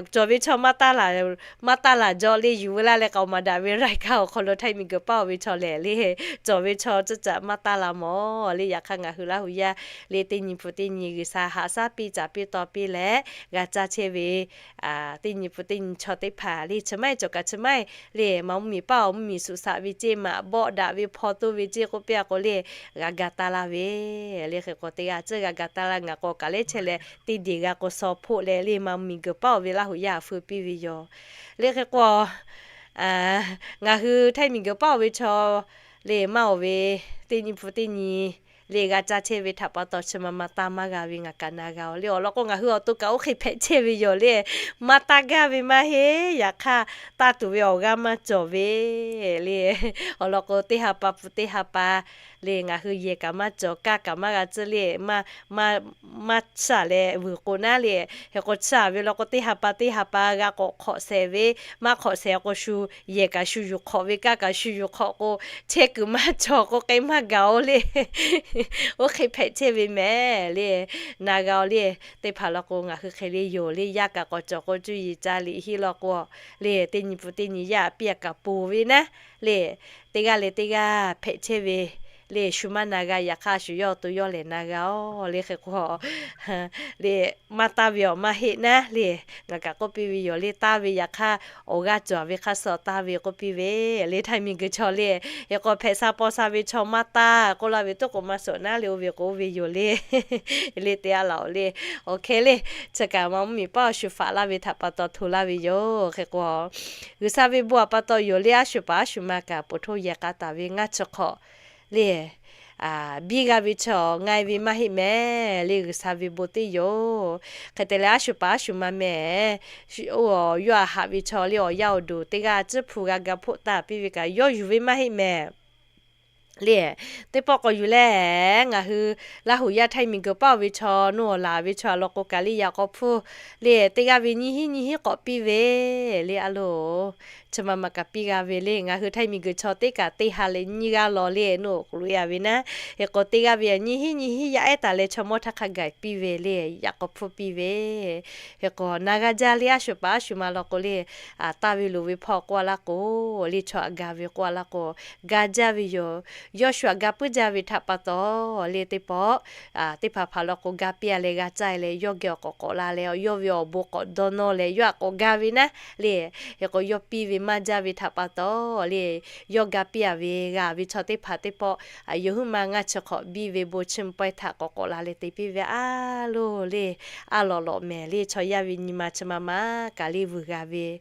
Cawˬ ve chaw maˇ taˇ laˬ, maˇ taˇ laˬ jaw le, yuˬ veu laˇ leh k'aoˍ maˍ daꞈ ve รายการ awˬ hk'aw lo htaiˇ miˬguiˬ paˉ-oˬ ve chaw lehˬ le, cawˬ ve chaw tcuhˉ caꞈ maˇ taˇ la mawˬ le. Yaꞈ hk'aˇ ngaˬ hui Laˇ huˍ yaˇ le, teˇ nyi hpu teˇ nyi G'uiˬsha haꞈ shaˉ piˇ caˍ piˇ taw piˇ leh g'a caˇ chehˇ ve teˇ nyi hpu teˇ nyi chaw teˇ hpaˍ le, chi maˇ heˆ cawˬ kaꞈ chi maˇ heˆ le, Maˍ mvuhˇ miˬ paˉ-oˬ, mvuhˇ miˬ suꞈ shaꞈ ve ceˇ, maꞈ bawˆ daꞈ ve hpaw toˇ ve ceˇ k'oˆ piˇ-a k'o le, g'a ga taˇ laˇ ve le. Hk'e k'o, teˇ g'aˇ tcuhˇ g'a ga taˇ laˇ. Ngaˬ k'o awˬ kaˍ lehˉ chehˇ leh teˇ deˬ g'a k'o suh hpoˆ leh le, Maˍ mvuhˇ miˬ guiˬ paˉ-oˬ ve Laˇ huˍ yaˇ a feu piˇ ve yoˬ le. Hk'e k'o, ngaˬ hui htaiˇ miˬ guiˬ paˉ-oˬ ve chaw le, maˇ-oˬ ve teˇ nyi hpu teˇ nyi le g'a caˇ chehˇ ve htaꞈ pa taw chi ma ma taˇ maˇ g'a ve ngaˬ kaꞈ na g'a-oˬ le. Awˬ lawn k'o, ngaˬ hui awˬ to kaꞈ oˇ hk'e hpehꞈ chehˇ ve yoˬ le. Maˇ taˇ gaˇ ve maˇ heˆ. Yaꞈ hk'aˇ, taˇ tuˬ ve awˬ g'aˇ maˇ cawˬ ve le. Awˬ lawn k'o, teˇ ha pa pfuhˍ teˇ ha pa le, ngaˬ hui yehˬ kaꞈ maˇ cawˬ, kaˇ kaꞈ maˇ g'a tcuhˇ le, maˇ, maˇ, maˇ chiˇ-a leh vuiˬ k'o naˉ le. Hk'e k'o, chiˇ-a ve law k'o, teˇ ha pa teˇ ha pa g'a k'awꞈ hk'awꞈ shehˍ ve, maˇ hk'awꞈ shehˍ k'o, shu yehˬ kaꞈ shu yuˬ hk'awꞈ ve, kaˇ kaꞈ shu yuˬ hk'awꞈ k'o, chehˇ kuiˬ maˇ cawˬ k'o, k'ai maˇ gaˬ-oˬ le. Oˇ hk'e hpehꞈ chehˇ ve mehˍ le. Na g'a-oˬ le. Teˇ hpaˍ law k'o, ngaˬ hui hk'e le yoˬ le. Yaˇ kaꞈ k'awꞈ cawˬ k'o, cuˇ yiˍ ca liꞈ hiˆ law k'o le, teˇ nyi pfuhˍ teˇ nyi yaˇ piˇ-a kaꞈ ponˬ ve naˉ le. Teˇ g'aˇ leh teˇ g'aˇ hpehꞈ chehˇ ve le, shu maˇ na g'a. Yaꞈ hk'aˇ, shu yawˇ awˬ to yawˇ lehˬ na g'a-oˬ le. Hk'e k'o, le, maˇ taˇ ve awˬ maˇ heˆ naˉ le. Ngaˬ kaꞈ k'oˆ piˇ ve yoˬ le. Taˇ ve yaꞈ hk'aˇ, awˬ g'aˇ cawˬ ve hk'aˇ suh taˇ ve k'oˆ piˇ ve le. Htaiˇ miˬ guiˬ chaw le, hk'e k'o, hpehꞈ sha paw sha ve chaw maˇ taˇ k'oˆ laˇ ve tuˉ k'o maˇ suhˍ naˉ le, oˇ ve k'o oˇ ve yoˬ le. Le te-a laˬ-oˬ le. Awˬ hk'e le, chi kaꞈ Maˍ mvuhˇ miˬ paˉ-oˬ shu faꞈ laˇ ve htaꞈ pa taw hto laˇ ve yoˬ. Hk'e k'o, G'uiˬsha ve bon htaꞈ pa taw yoˬ le. A shu paˍ a shu ma kaꞈ poˬ htoˇ yehˬ k'a taˍ ve ngaˇ chi hk'awꞈ le, biˇ g'a ve chaw ngaˬ ve maˇ heˆ mehˍ le, G'uiˬsha ve bon teˇ yoˬ. Hk'e te leh a shu paˍ a shu ma mehˍ, oˇ yawˇ a haꞈ ve chaw le awˬ yaˇ awˬ duˬ teˇ g'aˇ ciˉ hpu g'a ga hpoˆ taˍ piˇ ve kaꞈ yawˇ yuˬ ve maˇ heˆ mehˍ le. Teˇ pawˆ k'awꞈ yuˬ leh, ngaˬ hui Laˇ huˍ yaˇ Htaiˇ miˬguiˬ paˇ oˬ ve chaw, nawˬ awˬ laˬ ve chaw a lawn k'o kaꞈ le yaꞈ k'aw hpfuhˇ le teˇ g'aˇ ve nyiˇ hinˉ nyiˇ hinˉ k'awꞈ piˇ ve le. A loˬ, chi ma ma kaꞈ piˇ g'a ve le. Ngaˬ hui Htaiˇ miˬguiˬ chaw teˇ kaꞈ teˇ ha leh nyiˇ g'aˇ law le, nawˬ k'oꞈ loꞈ e a ve naˉ. Hk'e k'o teˇ g'aˇ ve nyiˇ hinˉ nyiˇ hinˉ yaˇ ehˉ taˍ leh chaw mawˇ htaˇ hk'a gaˬ piˇ ve le, yaꞈ k'aw hpfuhˇ piˇ ve. Hk'e k'o na g'a jaˇ le, a shu paˍ a shu ma lawn k'o le, taˇ ve loˍ ve hpawˇ k'oˆ a laˇ k'o le, chaw aꞈ ga ve k'oˆ a laˇ k'o, ga jaˇ ve yoˬ. Yawˇ shu aꞈ ga puiˉ jaˇ ve htaꞈ pa taw le, teˇ pawˆ teˇ hpaˍ hpaˍ lawn k'o ga piˇ a leh g'a caˇ e leh yawˇ geh awˬ k'awꞈ k'awꞈ la leh yawˇ ve awˬ bon k'awꞈ dawˇ nawˇ leh yawˇ aꞈ k'awꞈ ga ve naˉ le. Hk'e k'o yawˇ piˇ ve maˇ jaˇ ve htaꞈ pa taw le, yawˇ ga piˇ a ve g'a ve chaw teˇ hpaˍ teˇ pawˆ, yawˇ huiˉ ma ngaˇ chi hk'awꞈ biˇ ve bon chiˇ mvuh pawehˇ htaꞈ k'awꞈ k'awꞈ la leh te piˇ ve a loˬ le. A lawꞈ lawꞈ mehˍ le, chaw yaˇ ve nyi ma chi ma ma kaꞈ le vuiˬ g'a ve,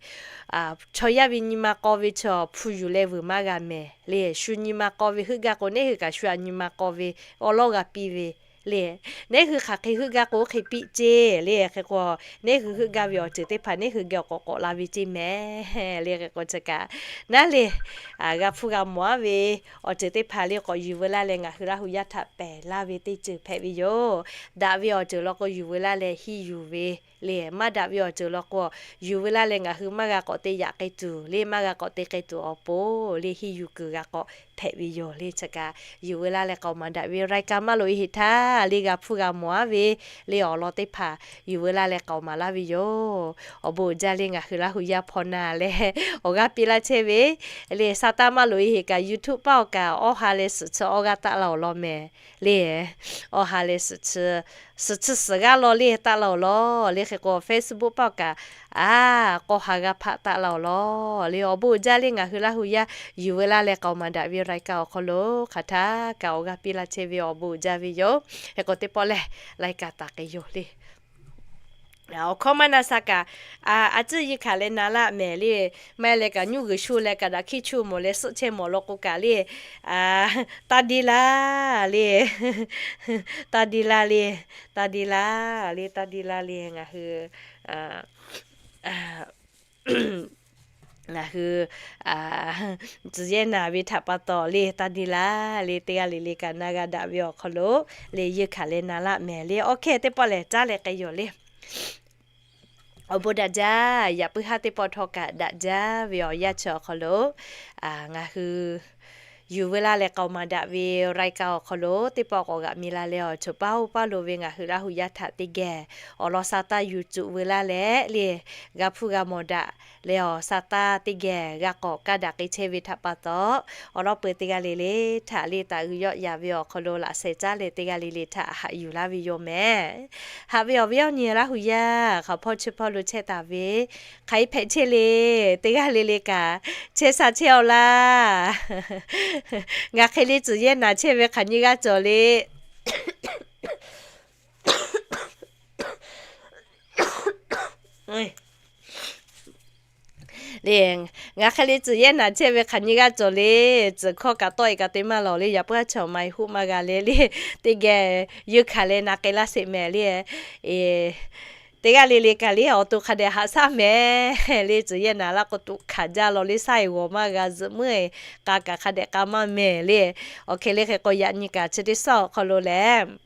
chaw yaˇ ve nyi ma k'aw ve chaw hpu yuˬ leh vuiˬ maˇ g'a mehˍ le. Shu nyi ma k'aw ve heuˆ gaˇ k'o, neˉ hui kaꞈ shu aꞈ nyi ma k'aw ve awˬ lawˉ g'a piˇ ve le. Neˉ hui hk'aˬ hk'e heuˆ gaˇ k'o oˇ hk'e piˇ ceˇ le. Hk'e k'o, neˉ hui heuˆ gaˇ ve awˬ ceuˬ teˇ hpaˍ neˉ hui geh awˬ k'awꞈ k'awꞈ la ve ceˇ mehˍ le. Hk'e k'o chi kaꞈ naˉ le, g'a hpfuhˇ g'a mawˬ a ve awˬ ceuˬ teˇ hpaˍ le k'awꞈ yuˬ veu laˇ leh ngaˬ hui Laˇ huˍ yaˇ htaꞈ pehˬ laˇ ve teˇ ceuˬ hpehꞈ ve yoˬ. Daꞈ ve awˬ ceuˬ lawn k'o yuˬ veu laˇ leh hiˇ yuˬ ve le. Maˇ daꞈ ve awˬ ceuˬ lawn k'o, yuˬ veu laˇ leh ngaˬ hui maˇ g'a k'awꞈ te yaꞈ k'ai tuˬ le, maˇ g'a k'awꞈ te k'ai tuˬ awˬ pon le, hiˇ yuˬ kuiˬ g'a k'awꞈ hpehꞈ ve yoˬ le. Chi kaꞈ yuˬ veu laˇ leh k'aoˍ maˍ daꞈ ve รายการ maˇ loꞈ e heˆ htaˇ le g'a hpfuhˇ g'a mawˬ a ve le awˬ lawn teˇ hpaˍ yuˬ veu laˇ leh k'aoˍ maˍ laˇ ve yoˬ. Awˬ bon uiˍ jaˇ le ngaˬ hui Laˇ huˍ yaˇ hpawˇ na leh awˬ g'aˇ piˇ laˇ chehˇ ve le. Sa taˇ maˇ loꞈ e heˆ kaꞈ YouTube paˆ awˬ kaꞈ awˇ ha leh suhˍ chi awˇ g'aˇ taˆ la awˬ lawn mehˍ le. Awˇ ha leh suhˍ chi suhˍ g'aˇ law le taˆ la awˬ lawn le. Hk'e k'o Facebook paˆ awˬ kaꞈ a k'awˇ ha g'aˇ hpaˆ taˆ la awˬ lawn le. Awˬ bon uiˍ jaˇ le ngaˬ hui Laˇ huˍ yaˇ yuˬ veu laˇ leh k'aoˍ maˍ daꞈ ve รายการ awˬ hk'aw lo hk'aˬ htaˇ kaꞈ awˬ g'aˇ piˇ laˇ chehˇ ve awˬ bon uiˍ jaˇ ve yoˬ. Hk'e k'o teˇ pawˆ lehˬ รายการ taˍ k'ai yoˬ le. Awˬ hkawˇ maˇ na sha kaꞈ, a ciˉ yeˇ hkanˍ leh na laˆ mehˍ le. Maˇ heˆ leh kaꞈ nyuˇ g'uiˬ shu leh kaꞈ daꞈ hkiˇ chu mawˬ leh suhˆ chehˇ mawˬ lawn k'o kaꞈ le, taˇ deˇ laˇ le. Taˇ deˇ laˇ le. Taˇ deˇ laˇ le. Taˇ deˇ laˇ le. Ngaˬ hui ngaˬ hui tcuh yehˇ naˍ ve htaꞈ pa taw le taˇ deˇ laˇ le. Teˇ g'aˇ le le kaꞈ na g'a daꞈ ve awˬ hk'aw lo le yeˇ hkanˍ leh na laˆ mehˍ le. Awˬ hk'e teˇ pawˆ lehˬ caˉ leh k'ai yoˬ le. Awˬ bon daꞈ jaˇ. Yaꞈ puiˉ haˉ teˇ pawˆ htawˇ kaꞈ daꞈ jaˇ ve awˬ yanˇ chi awˬ hk'aw lo ngaˬ hui yuˬ veu laˇ leh k'aoˍ maˍ daꞈ ve รายการ awˬ hk'aw lo teˇ pawˆ k'awꞈ g'aꞈ mi la leh awˬ chawˬ paˇ oˇ paˇ lo ve ngaˬ hui Laˇ huˍ yaˇ htaꞈ teˇ geh awˬ lawn sa taˇ yuˬ cuˬ veu laˇ leh le g'a hpfuhˇ g'a mawˬ daꞈ leh awˬ sa taˇ teˇ geh g'a k'awꞈ kaˇ daꞈ k'ai chehˇ ve htaꞈ pa taw, awˬ lawn peu teˇ g'aˇ le le htaꞈ le taˍ g'uiˬ yawˆ yaꞈ ve awˬ hk'aw lo laꞈ sheh caˉ leh teˇ g'aˇ le le htaꞈ haꞈ yuˬ laˇ ve yoˬ mehˍ. Haꞈ ve awˬ viˉ awˬ nyi Laˇ huˍ yaˇ hk'aˬ hpawˇ chi hpawˇ lo chehˇ taˍ ve hk'aˬ hk'e hpehꞈ chehˇ le. Teˇ g'aˇ le le kaꞈ chehˇ sha chehˇ aw laˇ. Ngaˬ hk'e le tcuh yehˇ naˍ chehˇ ve hk'aˬ nyi g'aˇ cawˬ le. Le, ngaˬ hk'e le tcuh yehˇ naˍ chehˇ ve hk'aˬ nyi g'aˇ cawˬ le. Tcuh hkawˇ kaꞈ tawˆ e kaꞈ te maˇ lawˬ le. Yaꞈ puiˉ a chaw maˇ e hoˆ maˇ g'a le le. Teˇ geh yeˇ hkanˍ leh na k'ai laˇ sheˍ mehˍ le. Teˇ g'aˇ le le kaꞈ le awˬ to hk'a dehꞈ haꞈ shaˉ mehˍ le. Tcuh yehˇ naˍ laˇ k'o tuꞈ hkanˍ jaˇ law le. Shaˉ e g'awˬ maˇ g'a zuhꞈ meuˇ e k'a kaꞈ hk'a dehꞈ k'a maˇ mehˍ le. Awˬ hk'e le hk'e k'o yaꞈ nyi kaꞈ chi teˇ shaˉ awˬ hk'aw lo lehˬ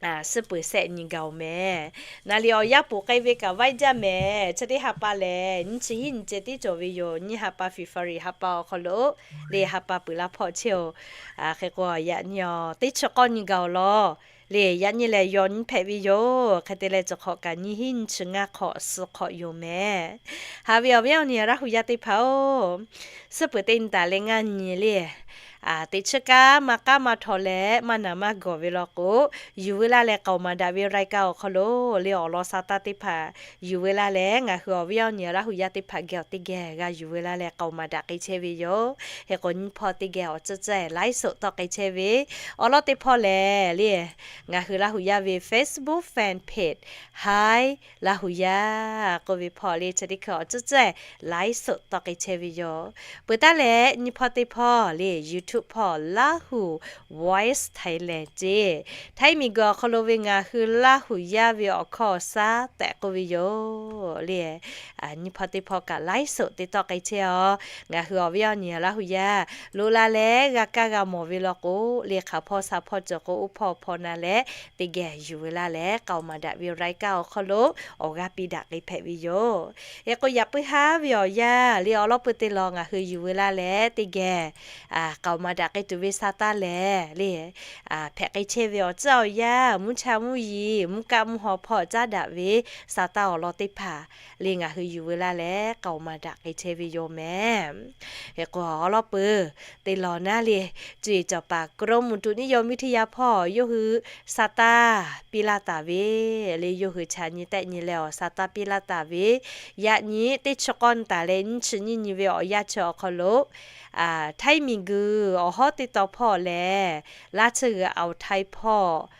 suhˉ peuˬ shehˆ nyi gaˬ oˬ mehˍ. Naˍ liꞈ awˬ yaˇ poˬ k'ai ve kaꞈ vaiˇ jaˇ mehˍ. Chi teˇ ha pa lehˬ nyiˇ chi hiˉ nyi ceh tiˉ cawˬ ve yoˬ. Nyiˇ ha pa February ha pa awˬ hk'aw lo le ha pa peuˬ laˇ hpawˇ chehˇ oˬ. Hk'e k'o yaꞈ nyi awˬ teˇ chi k'awˇ nyi gaˬ oˬ law. Le yaꞈ nyi lehˬ yawˬ nyi hpehꞈ ve yoˬ. Hk'e te leh chi hk'awꞈ kaꞈ nyiˇ hiˉ nyi chi ngaˇ hk'awꞈ suh hk'awꞈ yoˬ mehˍ. Haꞈ ve awˬ viˉ awˬ nyi Laˇ huˍ yaˇ teˇ hpaˍ oˬ, suhˉ peuˬ teˇ nyi taˍ leh ngaˇ nyi le teꞈ chiˇ kaˉ maˇ k'aˉ maˇ htaw leh maˇ naˍ maˇ gawˬ ve law k'o, yuˬ veu laˇ leh k'aoˍ maˍ daꞈ ve รายการ awˬ hk'aw lo le awˬ lawn sa taˇ teˇ hpaˍ yuˬ veu laˇ leh ngaˬ hui awˬ viˉ awˬ nyi Laˇ huˍ yaˇ teˇ hpaˍ geh awˬ teˇ geh g'a yuˬ veu laˇ leh k'aoˍ maˍ daꞈ k'ai chehˇ ve yoˬ. Hk'e k'o nyiˇ hpawˇ teˇ geh awˬ tcuhˇ tcuhˇ laiˉ soꞈ tawˆ k'ai chehˇ ve awˬ lawn teˇ hpawˇ lehˬ le ngaˬ hui Laˇ huˍ yaˇ ve Facebook fan page Hi Laˇ huˍ yaˇ k'oˆ ve hpawˇ le chi teˇ hkui awˬ tcuhˇ tcuhˇ laiˉ soꞈ tawˆ k'ai chehˇ ve yoˬ. Peuˬ taˉ leh nyiˇ hpawˇ teˇ hpawˇ le YouTube YouTube hpawˇ Lahu Voice Thailand ceˇ. Htaiˇ miˬguiˬ awˬ hk'aw lo ve ngaˬ hui Laˇ huˍ yaˇ ve awˬ hkawˇ awˬ shaˉ tehꞈ k'oˆ ve yoˬ le. Nyi hpawˇ teˇ hpawˇ kaꞈ ไลฟ์สด te tawˆ k'ai chehˇ aˬ. Ngaˬ hui awˬ viˉ awˬ nyi Laˇ huˍ yaˇ loꞈ la leh g'a kaˇ g'a mawˬ ve law k'o, le hk'aˬ hpawˇ sha hpawˇ cawˬ k'o, oˇ hpawˇ hpawˇ na leh teˇ geh yuˬ veu laˇ leh, k'aoˍ maˍ daꞈ ve รายการ awˬ hk'aw lo awˬ g'aˇ piˇ daꞈ k'ai hpehꞈ ve yoˬ. Hk'e k'o, yaꞈ puiˉ haˉ ve awˬ yanˇ le, awˬ lawn peuˬ teˇ lawn ngaˬ hui yuˬ veu laˇ leh teˇ geh k'aoˍ maˍ daꞈ k'ai tuˬ ve sa taˇ lehˬ le, hpehꞈ k'ai chehˇ ve awˬ tcuhˉ awˬ yanˇ, mvuhˇ cha mvuhˇ yeˬ, mvuhˇ kaˆ mvuhˇ haw hpawˇ caˉ daꞈ ve sa taˇ awˬ lawn teˇ hpaˍ le, ngaˬ hui yuˬ veu laˇ leh k'aoˍ maˍ daꞈ k'ai chehˇ ve yoˬ mehˍ. Hk'e k'o, awˬ lawn peuˬ teˇ lawn naˉ le, cuˇ yiˍ cawˬ paˍ กรมอุตุนิยมวิทยา hpawˇ yawˇ hui sa taˇ piˇ laˇ taˍ ve le, yawˇ hui chaꞈ nyi tehˆ nyi leh awˬ sa taˇ piˇ laˇ taˍ ve, yaꞈ nyi teˇ chi k'awˇ nyi taˍ leh nyiˇ chi nyiˇ nyi ve awˬ yanˇ chi awˬ hk'aw lo Htaiˇ miˬguiˬ awˬ hawˉ teˇ tawn hpawˇ lehˬ, Laˇ chi g'uiˬ อ่าวไทย hpawˇ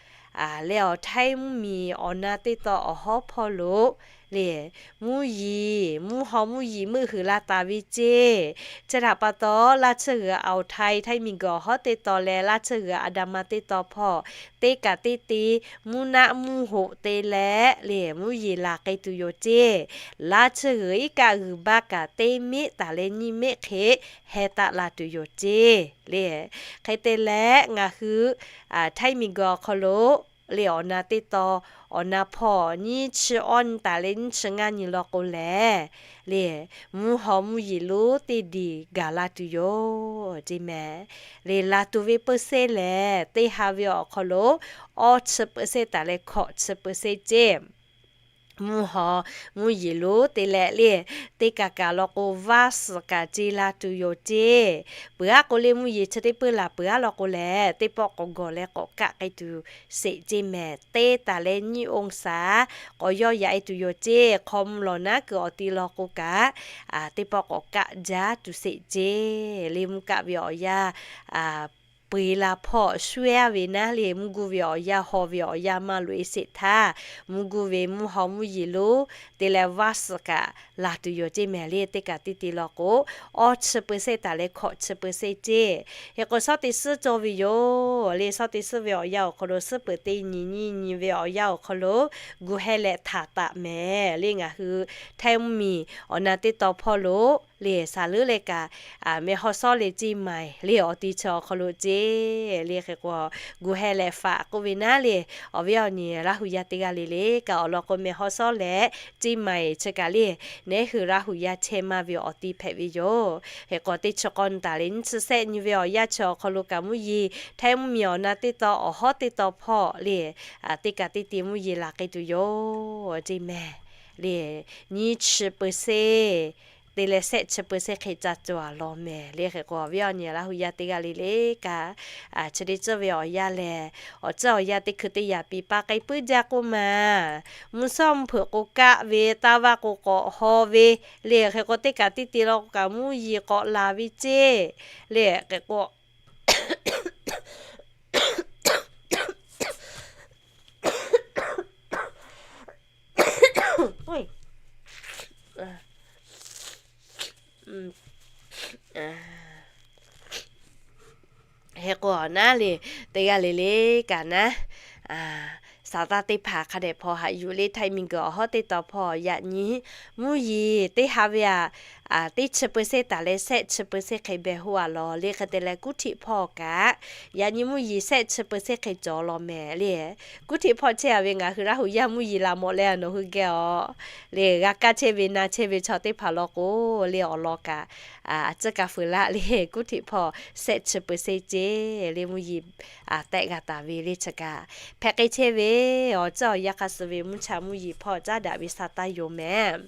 leh awˬ Htaiˇ mvuhˇmiˬ awˬ na teˇ tawn awˬ hawˉ hpawˇ lo le, mvuhˇ yeˬ, mvuhˇ haw mvuhˇ yeˬ meuˆ huiˍ la taˍ ve ceˇ. Chi htaꞈ pa taw, Laˇ chi g'uiˬ อ่าวไทย Htaiˇ miˬguiˬ awˬ hawˉ teˇ tawn leh Laˇ chi g'uiˬ อันดามัน teˇ tawn hpawˇ teˇ kaꞈ teˇ te mvuhˇ naˆ mvuhˇ hoꞈ te leh le, mvuhˇ yeˬ laˬ k'ai tuˬ yoˬ ceˇ. Laˇ chi g'uiˬ iˉ kaˆ g'uiˬ baˆ kaꞈ teˇ meˆ taˍ leh nyiˇ meˆ hk'e heh taˆ la tuˬ yoˬ ceˇ le. Hk'e te leh ngaˬ hui Htaiˇ miˬguiˬ awˬ hk'aw lo le, awˬ na teˇ tawn, awˬ na hpawˇ nyiˇ chi awˇ nyi taˍ leh nyiˇ chi ngaˇ nyi law k'o lehˬ le, mvuhˇ haw mvuhˇ yeˬ lonˉ teˇ diˬ gaˬ la tuˬ yoˬ ceˇ mehˍ. Le, laˬ tuˬ ve เปอร์เซ็นต์ lehˬ, teˇ ha ve awˬ hk'aw lo awˇ chi เปอร์เซ็นต์ taˍ leh hkawꞈ chi เปอร์เซ็นต์ ceˇ. Mvuhˇ haw mvuhˇ yeˬ lonˉ te leh le, teˇ kaꞈ kaꞈ law k'o, vaˇ suhˍ kaꞈ ce la tuˬ yoˬ ceˇ. Peuˬ aˉ k'o le, mvuhˇ yeˬ chi teˇ peuˇ laˬ peuˬ aˉ law k'o lehˬ, teˇ pawˆ k'awꞈ gawˬ leh k'awꞈ kaˆ k'ai tuˬ sheˍ ceˇ mehˍ. Teˇ taˍ leh nyiˇ องศา k'awꞈ yawˇ yaꞈ e tuˬ yoˬ ceˇ. Hk'aw mvuh lawˬ naˉ kuiˬ awˬ ti law k'o kaꞈ, teˇ pawˆ k'awꞈ kaˆ jaˇ tuˬ sheˍ ceˇ. Le, mvuhˇ kaˆ ve awˬ yanˇ peu eˬ la hpawˇ shuehˇ ve naˉ le, mvuhˇ guˇ ve awˬ yanˇ haw ve awˬ yanˇ maˇ loꞈ e sheˍ htaˇ, mvuhˇ guˇ ve mvuhˇ haw mvuhˇ yeˬ lonˉ te leh vaˇ suhˍ kaꞈ laˬ tuˬ yoˬ ceˇ mehˍ. Le, teˇ kaꞈ teˇ te law k'o, awˇ chi เปอร์เซ็นต์ taˍ leh hkawꞈ chi เปอร์เซ็นต์ ceˇ. Hk'e k'o, shawˉ teˇ suhˉ cawˇ ve yoˬ. Le, shawˉ teˇ suhˉ ve awˬ yanˇ awˬ hk'aw lo, suhˉ peuˬ teˇ nyi nyiˇ nyi ve awˬ yanˇ awˬ hk'aw lo gu heh leh htaˍ taˍ mehˍ. Le, ngaˬ hui Htaiˇ mvuhˇmiˬ awˬ na teˇ tawn hpawˇ lo le, saˍ leuˉ leh kaꞈ meh haw shawˉ leh ceˇ maiˬ le, awˬ ti chi awˬ hk'aw lo ceˇ. Le, hk'e k'o, gu heh leh faꞈ k'oˆ ve naˉ le, awˬ viˉ awˬ nyi Laˇ huˍ yaˇ teˇ g'aˇ le le kaꞈ awˬ lawn k'o, meh haw shawˉ leh ceˇ maiˬ chi kaꞈ le, neˉ hui Laˇ huˍ yaˇ chehˇ maˇ ve awˬ ti hpehꞈ ve yoˬ. Hk'e k'o, teˇ chi k'awˇ nyi taˍ leh nyiˇ chi sehˆ nyi ve awˬ yanˇ chi awˬ hk'aw lo kaꞈ mvuhˇ yeˬ Htaiˇ mvuhˇmiˬ awˬ na teˇ tawn awˬ hawˉ teˇ tawn hpawˇ le, teˇ kaꞈ teˇ te mvuhˇ yeˬ laˬ k'ai tuˬ yoˬ ceˇ mehˍ. Le, nyiˇ chi เปอร์เซ็นต์ te leh sehˆ chi เปอร์เซ็นต์ hk'e ca cawˬ a law mehˍ. Le, hk'e k'o, awˬ viˉ awˬ nyi Laˇ huˍ yaˇ teˇ g'aˇ le le kaꞈ, chi teˇ ceuˬ ve awˬ yanˇ lehˬ, awˬ ceuˬ awˬ yanˇ teˇ hkui teˇ yaꞈ piˍ pa k'ai puiˉ jaˇ k'oˆ maˬ. Mvuhˇ shawˉ mvuhˇ hpeuꞈ k'o kaˆ ve, taˇ vaˇ k'o k'awꞈ haw ve. Le, hk'e k'o, teˇ kaꞈ teˇ te law k'o kaꞈ mvuhˇ yeˬ k'awꞈ laˬ ve ceˇ. Le, hk'e k'o, hk'e k'o naˉ le, teˇ g'aˇ le le kaꞈ naˉ, saˍ taˇ teˇ hpaˍ hk'a dehꞈ hpaw haꞈ yuˬ le, Htaiˇ miˬguiˬ awˬ hawˉ teˇ tawn hpawˇ yaꞈ nyi mvuhˇ yeˬ teˇ ha ve aꞈ, teˇ chi เปอร์เซ็นต์ taˍ leh sehˆ chi เปอร์เซ็นต์ hk'e beh hoˆ a law. Le, hk'e te leh kuˉ htiꞈ hpawˇ kaꞈ yaꞈ nyi mvuhˇ yeˬ sehˆ chi เปอร์เซ็นต์ hk'e cawˬ law mehˍ le. Kuˉ htiꞈ hpawˇ chehˇ a ve ngaˬ hui Laˇ huˍ yaˇ mvuhˇ yeˬ laˬ mawˬ leh nawˬ hui geh awˬ le, g'a kaˇ chehˇ ve na chehˇ ve chaw teˇ hpaˍ law k'o, le awˬ lawn kaꞈ a ciˉ ka fuiˍ laˇ le, kuˉ htiꞈ hpawˇ sehˆ chi เปอร์เซ็นต์ ceˇ le, mvuhˇ yeˬ tehˆ g'a taˍ ve le chi kaꞈ hpehꞈ k'ai chehˇ ve awˬ tcuhˉ awˬ yanˇ hk'a suh ve mvuhˇ cha mvuhˇ yeˬ hpawˇ caˉ daꞈ ve sa taˇ yoˬ mehˍ.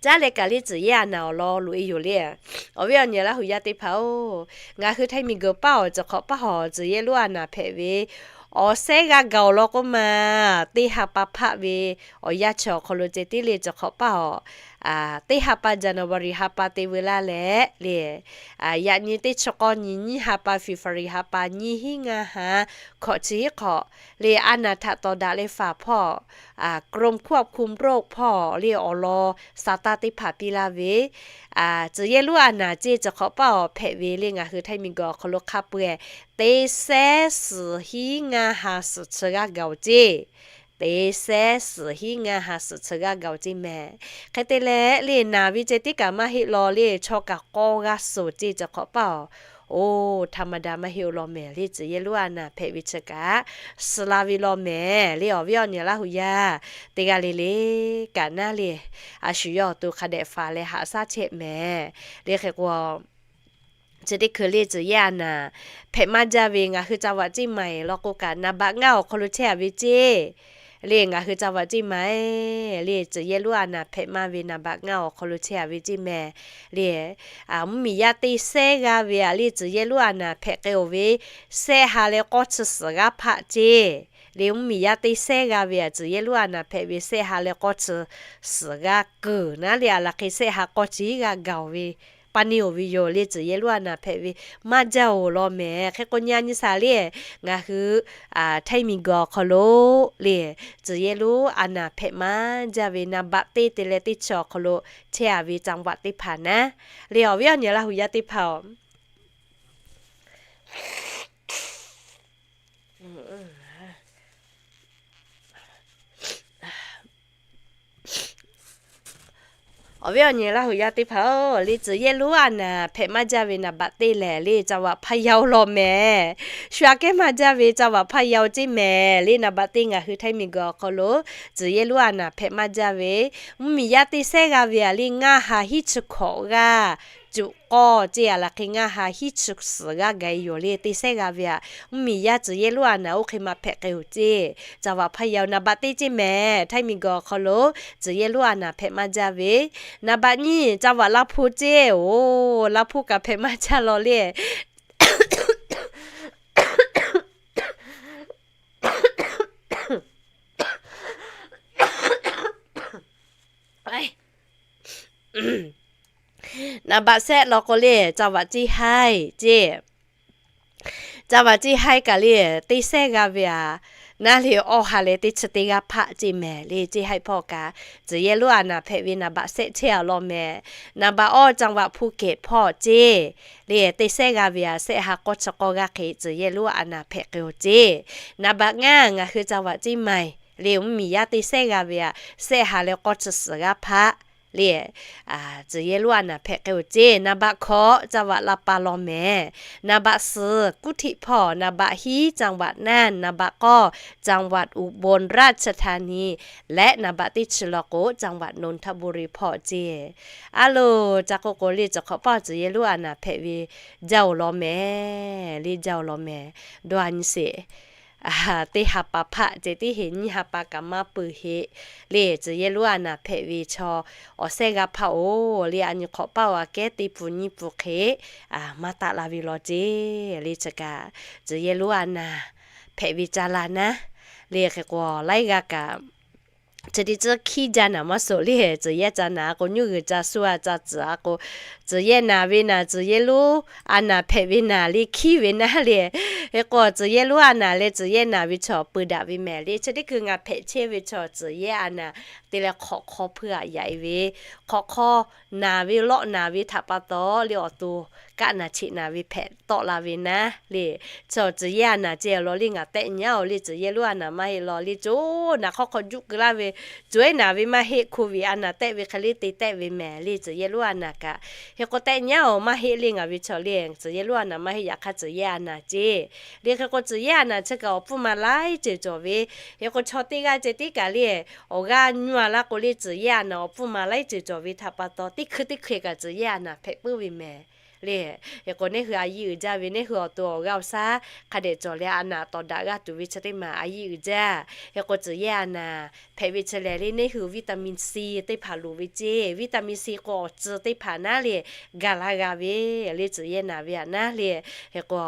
Caˉ leh kaꞈ le, tcuhˬ yehˇ a naˍ awˬ lawn loꞈ e yoˬ le. Awˬ viˉ awˬ nyi Laˇ huˍ yaˇ teˇ hpaˍ-oˬ, ngaˬ hui Htaiˇ miˬguiˬ paˇ awˬ cawˬ hk'awꞈ paˇ awˬ tcuhˬ yehˇ lonˉ a naˍ hpehꞈ ve awˬ sehˉ g'aˇ gaˬ awˬ lawn k'oˆ maˬ, teˇ ha pa hpaˆ ve awˬ yanˇ chi awˬ hk'aw lo ceh tiˉ le cawˬ hk'awꞈ paˇ awˬ teˇ ha pa January ha pa te veu laˇ leh le, yaꞈ nyi teˇ chi k'awˇ nyi nyiˇ ha pa February ha pa nyiˇ hinˉ ngaˇ ha hkawꞈ chi hiˉ hk'awꞈ le, a naˍ htaꞈ tawˍ daꞈ leh faˍ hpawˇ กรมควบคุมโรค hpawˇ le awˬ lawn saˍ taˇ teˇ hpaˍ piˇ laˇ ve, tcuh yehˇ lonˉ a naˍ ceˇ chi hk'awꞈ paˇ awˬ hpehꞈ ve le, ngaˬ hui Htaiˇ miˬguiˬ awˬ hk'aw lo hk'a peu-eˬ teˇ sehˉ suhˍ hinˉ ngaˇ ha suhˍ chi g'aˇ gaˬ-oˬ ceˇ. Teˇ sehˉ suhˍ hinˉ ngaˇ ha suhˍ chi g'aˇ gaˬ-oˬ ceˇ mehˍ. Hk'e te leh le, naˬ ve ceh tiˉ kaꞈ maˇ heˆ law le, chaw kaꞈ k'awˇ g'aˇ suhˍ ceˇ chi hk'awꞈ paˇ-oˬ, oˇ htaˇ maˇ daꞈ maˇ heˆ-oˬ law mehˍ le, tcuh yehˇ lonˉ a naˍ hpehꞈ ve chi kaꞈ suhˍ la ve law mehˍ le. Awˬ viˉ awˬ nyi Laˇ huˍ yaˇ teˇ g'aˇ le le kaꞈ naˉ le, a shu yawˇ awˬ to hk'a dehꞈ faˍ leh haꞈ shaˉ chehˇ mehˍ le. Hk'e k'o, chi teˇ hkui le tcuh yehˇ a naˍ hpehꞈ maˇ jaˇ ve ngaˬ hui จังหวัดเชียงใหม่ law k'o kaꞈ naˍ baꞈ ngaˇ awˬ hk'aw lo chehˇ a ve ceˇ. Le ngaˬ hui จังหวัดเชียงใหม่ le tcuh yehˇ lonˉ a naˍ hpehꞈ maˇ ve naˍ baꞈ ngaˇ awˬ hk'aw lo chehˇ a ve ceˇ mehˍ. Le mvuhˇmiˬ yaˇ teˇ sehˉ g'aˇ ve a le tcuh yehˇ lonˉ a naˍ hpehꞈ k'ai-oˬ ve, sehˆ ha leh k'awˇ chi suhˍ g'aˇ hpaˆ ceˇ. Le mvuhˇmiˬ yaˇ teˇ sehˉ g'aˇ ve a tcuh yehˇ lonˉ a naˍ hpehꞈ ve sehˆ ha leh k'awˇ chi suhˍ g'aˇ kuiˬ naˉ le, a laˬ hk'e sehˆ ha k'awˇ chi g'aˇ gaˬ-oˬ ve pa neˇ-oˬ ve yoˬ le. Tcuh yehˇ lonˉ a naˍ hpehꞈ ve maˇ jaˇ-oˬ law mehˍ. Hk'e k'o nyi a nyi shaˍ le, ngaˬ hui Htaiˇ miˬguiˬ awˬ hk'aw lo le, tcuh yehˇ lonˉ a naˍ hpehꞈ maˇ jaˇ ve naˍ baꞈ teˇ te leh teˇ chi awˬ hk'aw lo chehˇ a ve จังหวัด teˇ hpaˍ naˉ le. Awˬ viˉ awˬ nyi Laˇ huˍ yaˇ teˇ hpaˍ-oˬ, awˬ viˉ awˬ nyi Laˇ huˍ yaˇ teˇ hpaˍ-oˬ, le tcuh yehˇ lonˉ a naˍ hpehꞈ maˇ jaˇ ve naˍ baꞈ teˇ lehˬ le จังหวัดพะเยา law mehˍ. Shu aꞈ kehˉ maˇ jaˇ ve จังหวัดพะเยา ceˇ mehˍ. Le naˍ baꞈ teˇ ngaˬ hui Htaiˇ miˬguiˬ awˬ hk'aw lo tcuh yehˇ lonˉ a naˍ hpehꞈ maˇ jaˇ ve mvuhˇmiˬ yaˇ teˇ sehˉ g'aˇ ve a le ngaˇ ha hiˉ chi hkawꞈ g'aˇ cuꞈ k'awˇ ceˇ, a laˬ hk'e ngaˇ ha hiˉ chi suhˍ g'aˇ gaˬ-e yoˬ le. Teˇ sehˉ g'aˇ ve a mvuhˇmiˬ yaˇ tcuh yehˇ lonˉ a naˍ oˇ hk'e maˇ hpehꞈ k'ai-oˬ ceˇ. จังหวัดพะเยา naˍ baꞈ teˇ ceˇ mehˍ. Htaiˇ miˬguiˬ awˬ hk'aw lo tcuh yehˇ lonˉ a naˍ hpehꞈ maˇ jaˇ ve naˍ baꞈ nyiˇ จังหวัดลำพูน ceˇ-oˬ. ลำพูน kaꞈ hpehꞈ maˇ jaˇ law le. Naˍ baꞈ sehˆ law k'o le จังหวัดเชียงราย ceˇ. จังหวัดเชียงราย kaꞈ le teˇ sehˉ g'aˇ ve a naˉ le awˇ ha leh teˇ chi teˇ g'aˇ hpaˆ ceˇ mehˍ. Le เชียงราย hpawˇ kaꞈ tcuh yehˇ lonˉ a naˍ hpehꞈ ve naˍ baꞈ sehˆ chehˇ a law mehˍ. Naˍ baꞈ awˇ จังหวัดภูเก็ต hpawˇ ceˇ. Le teˇ sehˉ g'aˇ ve a sehˆ ha k'awˇ chi k'awˇ g'aˇ hk'e tcuh yehˇ lonˉ a naˍ hpehꞈ k'ai-oˬ ceˇ. Naˍ baꞈ ngaˇ ngaˬ hui จังหวัดเชียงใหม่ le mvuhˇmiˬ yaˇ teˇ sehˉ g'aˇ ve a sehˆ ha leh k'awˇ chi suhˍ g'aˇ hpaˆ le tcuh yehˇ lonˉ a naˍ hpehꞈ k'ai-oˬ ceˇ. Naˍ baꞈ hkawꞈ จังหวัดลำปาง law mehˍ. Naˍ baꞈ suhˍ กรุงเทพ hpawˇ, naˍ baꞈ hiˉ จังหวัดน่าน, naˍ baꞈ k'awˇ จังหวัดอุบลราชธานี leh naˍ baꞈ teˇ chi law k'o จังหวัดนนทบุรี hpawˇ ceˇ. A loˬ, ca k'oˆ k'o le, chi hk'awꞈ paˇ tcuh yehˇ lonˉ a naˍ hpehꞈ ve jaˇ-oˬ law mehˍ. Le jaˇ-oˬ law mehˍ. Dawˇ a nyi sheˍ. Teˇ ha pa hpaˆ ceh tiˉ heꞈ, nyiˇ ha pa kaꞈ maˇ peuˬ heꞈ. Le tcuh yehˇ lonˉ a naˍ hpehꞈ ve chaw awˬ sehˉ g'aˇ hpaˆ-oˬ, le a nyi hk'awꞈ paˇ-oˬ, aꞈ kehˉ teˇ pun nyiˇ pun hk'e maˇ taˆ la ve law ceˇ. Le chi kaꞈ tcuh yehˇ lonˉ a naˍ hpehꞈ ve ca la naˉ. Le hk'e k'o laiˉ g'aˇ kaꞈ chi teˇ tcuhˉ hkiˉ jaˇ naˍ maˇ suhˍ le. Tcuh yehˇ ca naˍ a k'o, nyuˇ g'uiˬ ca suh a ca tcuhˍ a k'o, tcuh yehˇ naˍ ve naˍ, tcuh yehˇ lonˉ a naˍ hpehꞈ ve naˍ le hkiˉ ve naˉ le. Hk'e k'o tcuh yehˇ lonˉ a naˍ leh tcuh yehˇ naˍ ve chaw peu daꞈ ve mehˍ. Le chi teˇ hkui ngaˬ hpehꞈ chehˇ ve chaw tcuh yehˇ a naˍ te leh hk'awꞈ hk'aw hpuˇ aꞈ yaꞈ-e ve, hk'awꞈ hk'aw naˍ ve lawˆ naˍ ve htaꞈ pa taw le awˬ to kaˆ naˍ cheꞈ naˍ ve hpehꞈ tawˆ la ve naˉ le. Chaw tcuh yehˇ a naˍ ceh law le ngaˬ tehˆ nyi-oˬ le, tcuh yehˇ lonˉ a naˍ maˇ heˆ law le, co naˍ hk'awˇ hk'aw juˆ keu laˇ ve, co-e naˍ ve maˇ heˆ, hko viꞈ a naˍ tehˆ ve hk'e le te tehˆ ve mehˍ. Le tcuh yehˇ lonˉ a naˍ kaꞈ hk'e k'o tehˆ nyi-oˬ maˇ heˆ le, ngaˬ ve chaw le tcuh yehˇ lonˉ a naˍ maˇ heˆ, yaꞈ hk'aˇ tcuh yehˇ a naˍ ceˇ. Le hk'e k'o tcuh yehˇ a naˍ chi kaꞈ awˬ pfuhˇ ma laiˉ ceuˬ cawˬ ve, hk'e k'o chaw teˇ g'aˇ ceh tiˉ kaꞈ le awˬ g'aˇ nyuˇ a laˇ k'o le tcuh yehˇ a naˍ awˬ pfuhˇ ma laiˉ ceuˬ cawˬ ve htaꞈ pa taw teˇ hkui teˇ hkui kaꞈ tcuh yehˇ a naˍ hpehꞈ puiˉ ve mehˍ. Le, hk'e k'o, neˇ hui a yiˇ uiˍ jaˇ ve, neˇ hui awˬ to awˬ g'aˇ awˬ shaˉ hk'a dehꞈ cawˬ leh a naˍ tawˍ daꞈ g'a tuˬ ve chi teˇ maˬ a yiˇ uiˍ jaˇ. Hk'e k'o, tcuh yehˇ a naˍ hpehꞈ ve chi lehˬ le, neˇ hui vitamin C teˇ hpaˍ loˍ ve ceˇ. Vitamin C k'o, awˬ tcuh teˇ hpaˍ naˉ le, gaˬ laˇ g'a ve le, tcuh yehˇ naˍ ve aꞈ naˉ le. Hk'e k'o,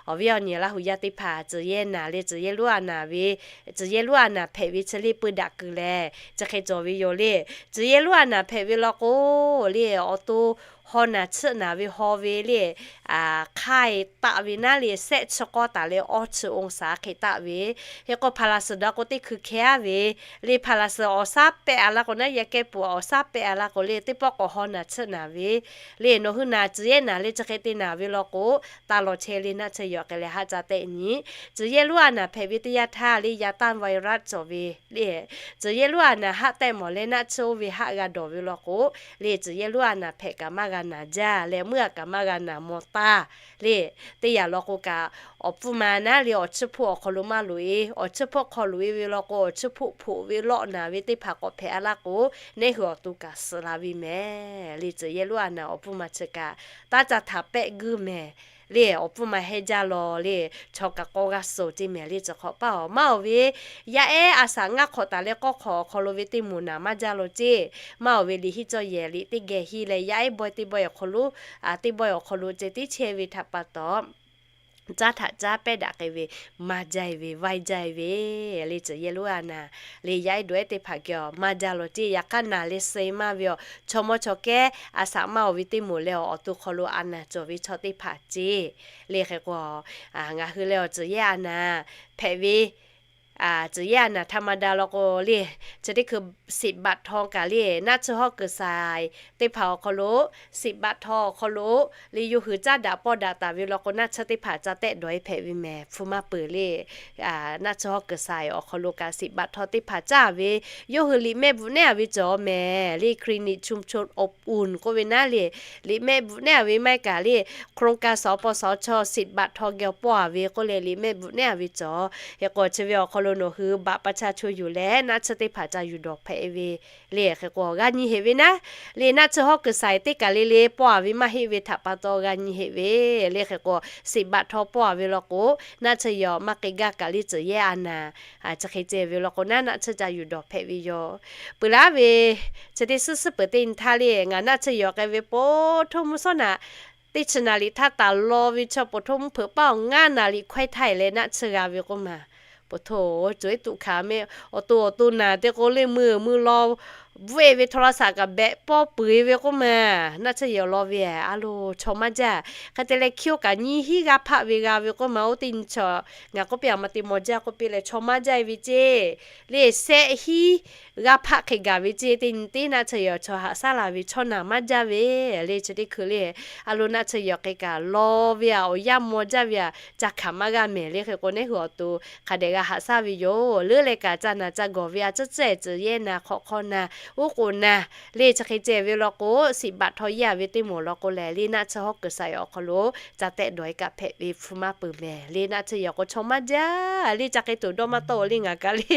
awˬ viˉ awˬ nyi Laˇ hu yaˇ teˇ hpaˍ tcuh yehˇ naˍ le, tcuh yehˇ lonˉ a naˍ ve, tcuh yehˇ lonˉ a naˍ hpehꞈ ve chi le peu daꞈ kuiˬ lehˬ, chi hk'e cawˬ ve yoˬ le. Tcuh yehˇ lonˉ a naˍ hpehꞈ ve law k'o, le awˬ to haw naˍ chiˆ naˍ ve haw ve le, hk'aˇ e taˆ ve naˉ le, shehˆ chi k'awˇ taˍ leh awˇ chi องศา hk'e taˆ ve. Hk'e k'o, พาราเซตามอล k'o teˇ hkui hkeh aˉ ve le, พาราเซตามอล awˬ shaˉ pehˆ a laˇ k'o naˉ, yaꞈ kehˉ peuˬ awˬ shaˉ pehˆ a laˇ k'o le, teˇ pawˆ k'awꞈ haw naˍ chiˆ naˍ ve le, nawˬ hui naˍ tcuh yehˇ naˍ le chi hk'e te naˍ ve law k'o, taˇ lawˬ chehˇ le, naˆ tsuhˇ yawˬ k'ai leh haˆ ca tehˆ nyi. Tcuh yehˇ lonˉ a naˍ hpehꞈ ve teˇ yanˇ htaˇ le, yaꞈ tanˇ virus cawˬ ve le, tcuh yehˇ lonˉ a naˍ haˆ tehˆ mawˬ leh naˆ tsuhˇ oˇ ve haˆ g'a dawˬ ve law k'o, le tcuh yehˇ lonˉ a naˍ hpehꞈ kaꞈ maˇ g'a naˍ jaˇ leh meuˇ a kaꞈ maˇ g'a naˍ mawˬ taˇ le. Teˇ yanˇ law k'o kaꞈ, awˬ pfuhˇ ma naˉ le awˬ chiˇ hpoˆ awˬ hk'aw lo maˇ loꞈ e. Awˬ chiˇ hpoˆ hk'aw loꞈ e ve law k'o, awˬ chiˇ hpoˆ hpoꞈ ve lawˆ naˍ ve teˇ hpaˍ k'awꞈ hpehꞈ a laˇ k'o, neˇ hui awˬ to kaꞈ suhˍ la ve mehˍ le, tcuh yehˇ lonˉ a naˍ awˬ pfuhˇ ma chi kaꞈ taˇ ca htaꞈ pehˆ guˇ mehˍ le, awˬ pfuhˇ ma hehnˇ jaˇ law le, chaw kaꞈ k'awˇ g'aˇ suh ceˇ mehˍ le. Chi hk'awꞈ paˇ awˬ maˇ awˬ ve, yaˇ ehˉ a shaꞈ ngaˇ hk'awꞈ taˍ leh k'awˇ hk'awꞈ awˬ hk'aw lo ve teˇ moˍ naˍ maˇ jaˇ law ceˇ. Maˇ awˬ ve liꞈ hiˉ cawˇ yehˬ liꞈ teˇ geh hiˉ leh yaˇ ehˉ bawehˇ teˇ bawehˇ awˬ hk'aw lo, teˇ bawehˇ awˬ hk'aw lo ceh tiˉ chehˇ ve htaꞈ pa taw, caˉ htaꞈ caˉ pehˇ daꞈ k'ai ve, maˇ jaˇ e ve, vaiˇ jaˇ e ve le, tcuh yehˇ lonˉ a naˍ le, yaˇ ehˉ dawˬ ehˉ teˇ hpaˍ geh maˇ jaˇ law ceˇ. Yaꞈ hk'aˇ naˍ leh suh maˇ ve awˬ chaw mawˇ chaw kehˉ a shaꞈ maˇ awˬ ve teˇ moˍ leh awˬ to hk'aw lo a naˍ cawˬ ve chaw teˇ hpaˍ ceˇ. Le hk'e k'o, ngaˬ hui leh awˬ tcuh yehˇ a naˍ hpehꞈ ve, tcuh yehˇ a naˍ ธรรมดา law k'o le, chi teˇ hkui siˍ baꞈ htaw kaꞈ le, naˆ tsuhˇ hawˉ kuiˬ saiˍ teˇ hpaˍ awˬ hk'aw lo, siˍ baꞈ htaw awˬ hk'aw lo le, yawˇ hui caˉ daꞈ pawˇ daꞈ taˍ ve law k'o, naˆ tsuhˇ teˇ hpaˍ ca tehˆ dawˬ e hpehꞈ ve mehˍ, hpu maˇ peuˬ le. Naˆ tsuhˇ hawˉ kuiˬ saiˍ awˬ hk'aw lo kaꞈ siˍ baꞈ htaw teˇ hpaˍ caˇ ve, yawˇ hui liꞈ mehˆ bvuhꞈ nehˉ a ve cawˬ mehˍ le, คลินิกชุมชนอบอุ่น k'oˆ ve naˉ le, liꞈ mehˆ bvuhꞈ nehˉ a ve maˇ heˆ kaꞈ le, โครงการ สปสช. siˍ baꞈ htaw geh pawˇ a ve k'oˆ leh liꞈ mehˆ bvuhꞈ nehˉ a ve cawˬ. Hk'e k'o, chi ve awˬ hk'aw lo nawˬ hui บัตรประชาชน yuˬ leh naˆ tsuhˇ teˇ hpaˍ ca yuˬ dawˬ hpehꞈ ve le. Hk'e k'o, g'a nyi heꞈ ve naˉ le, naˆ tsuhˇ hawˉ kuiˬ saiˍ teˇ kaˬ le le pawˇ a ve maˇ heˆ ve htaꞈ pa taw g'a nyi heꞈ ve le. Hk'e k'o, siˍ baꞈ htaw pawˇ a ve law k'o, naˆ tsuhˇ yawˬ maˇ k'e gaˇ kaꞈ le, tcuh yehˇ a naˍ chi hk'e ceh ve law k'o naˉ, naˆ tsuhˇ ca yuˬ dawˬ hpehꞈ ve yoˬ. Peuˬ laˉ ve, chi teˇ suhˉ suhˉ peuˬ teˇ nyi htaˇ le, ngaˬ naˆ tsuhˇ yawˬ k'ai ve ปฐม mvuhˇ shawˉ naꞈ teˇ chi naˍ riˍ htaˇ taˍ law ve chaw ปฐม mvuhˇ hpeuꞈ paˇ awˬ ngaˇ naˍ riˍ hkawehˇ htaˇ e leh naˆ tsuhˇ g'a ve k'oˆ maˬ. ปฐม cawˬ iˉ tuꞈ hkanˍ meh, awˬ to awˬ to naˍ te k'o le, mui mui law bvuhˆ e ve โทรศัพท์ kaꞈ behꞈ pawˇ peuˬ e ve k'oˆ maˬ. Naˆ tsuhˇ yawˬ law ve, a lo, chaw maˇ jaˇ. Hk'e te leh, hkiˇ oˇ kaꞈ nyiˇ hinˉ g'aˇ hpaˆ ve g'a ve k'oˆ maˬ. Oˇ teˇ nyi chaw ngaˬ k'oˆ piˇ a ma te maw jaˇ k'oˆ piˇ leh, chaw maˇ jaˇ e ve ceˇ le, shehˆ hinˉ g'aˇ hpaˆ hk'e gaˬ ve ceˇ. Teˇ nyi teˇ naˆ tsuhˇ yawˬ chaw haꞈ shaˉ la ve, chaw naˍ maˇ jaˇ ve le. Chi teˇ hkui le, a lo, naˆ tsuhˇ yawˬ k'e kaꞈ law ve a, awˬ yanˇ maw jaˇ ve a, ca hkanˍ maˇ g'a mehˍ le. Hk'e k'o, neˇ hui awˬ to hk'a dehꞈ g'a haꞈ shaˉ ve yoˬ. Leuˉ leh kaꞈ ca naˍ ca gawˬ ve a, tcuhˉ tcuhˉ e tcuh yehˇ naˍ, hk'awꞈ hk'aw naˍ, uˉ k'oˍ naˍ le, chi hk'e ceh ve law k'o, siˍ baꞈ htaw yehˇ a ve teˇ moˍ law k'o lehˬ le, naˆ tsuhˇ hawˉ kuiˬ saiˍ awˬ hk'aw lo ca tehˆ dawˬ e kaꞈ hpehꞈ ve, hpu maˇ peuˬ mehˍ le. Naˆ tsuhˇ yawˬ k'o chaw maˇ jaˇ le, ca k'e tuˬ dawˇ maˇ tawˆ le, ngaˬ kaꞈ le,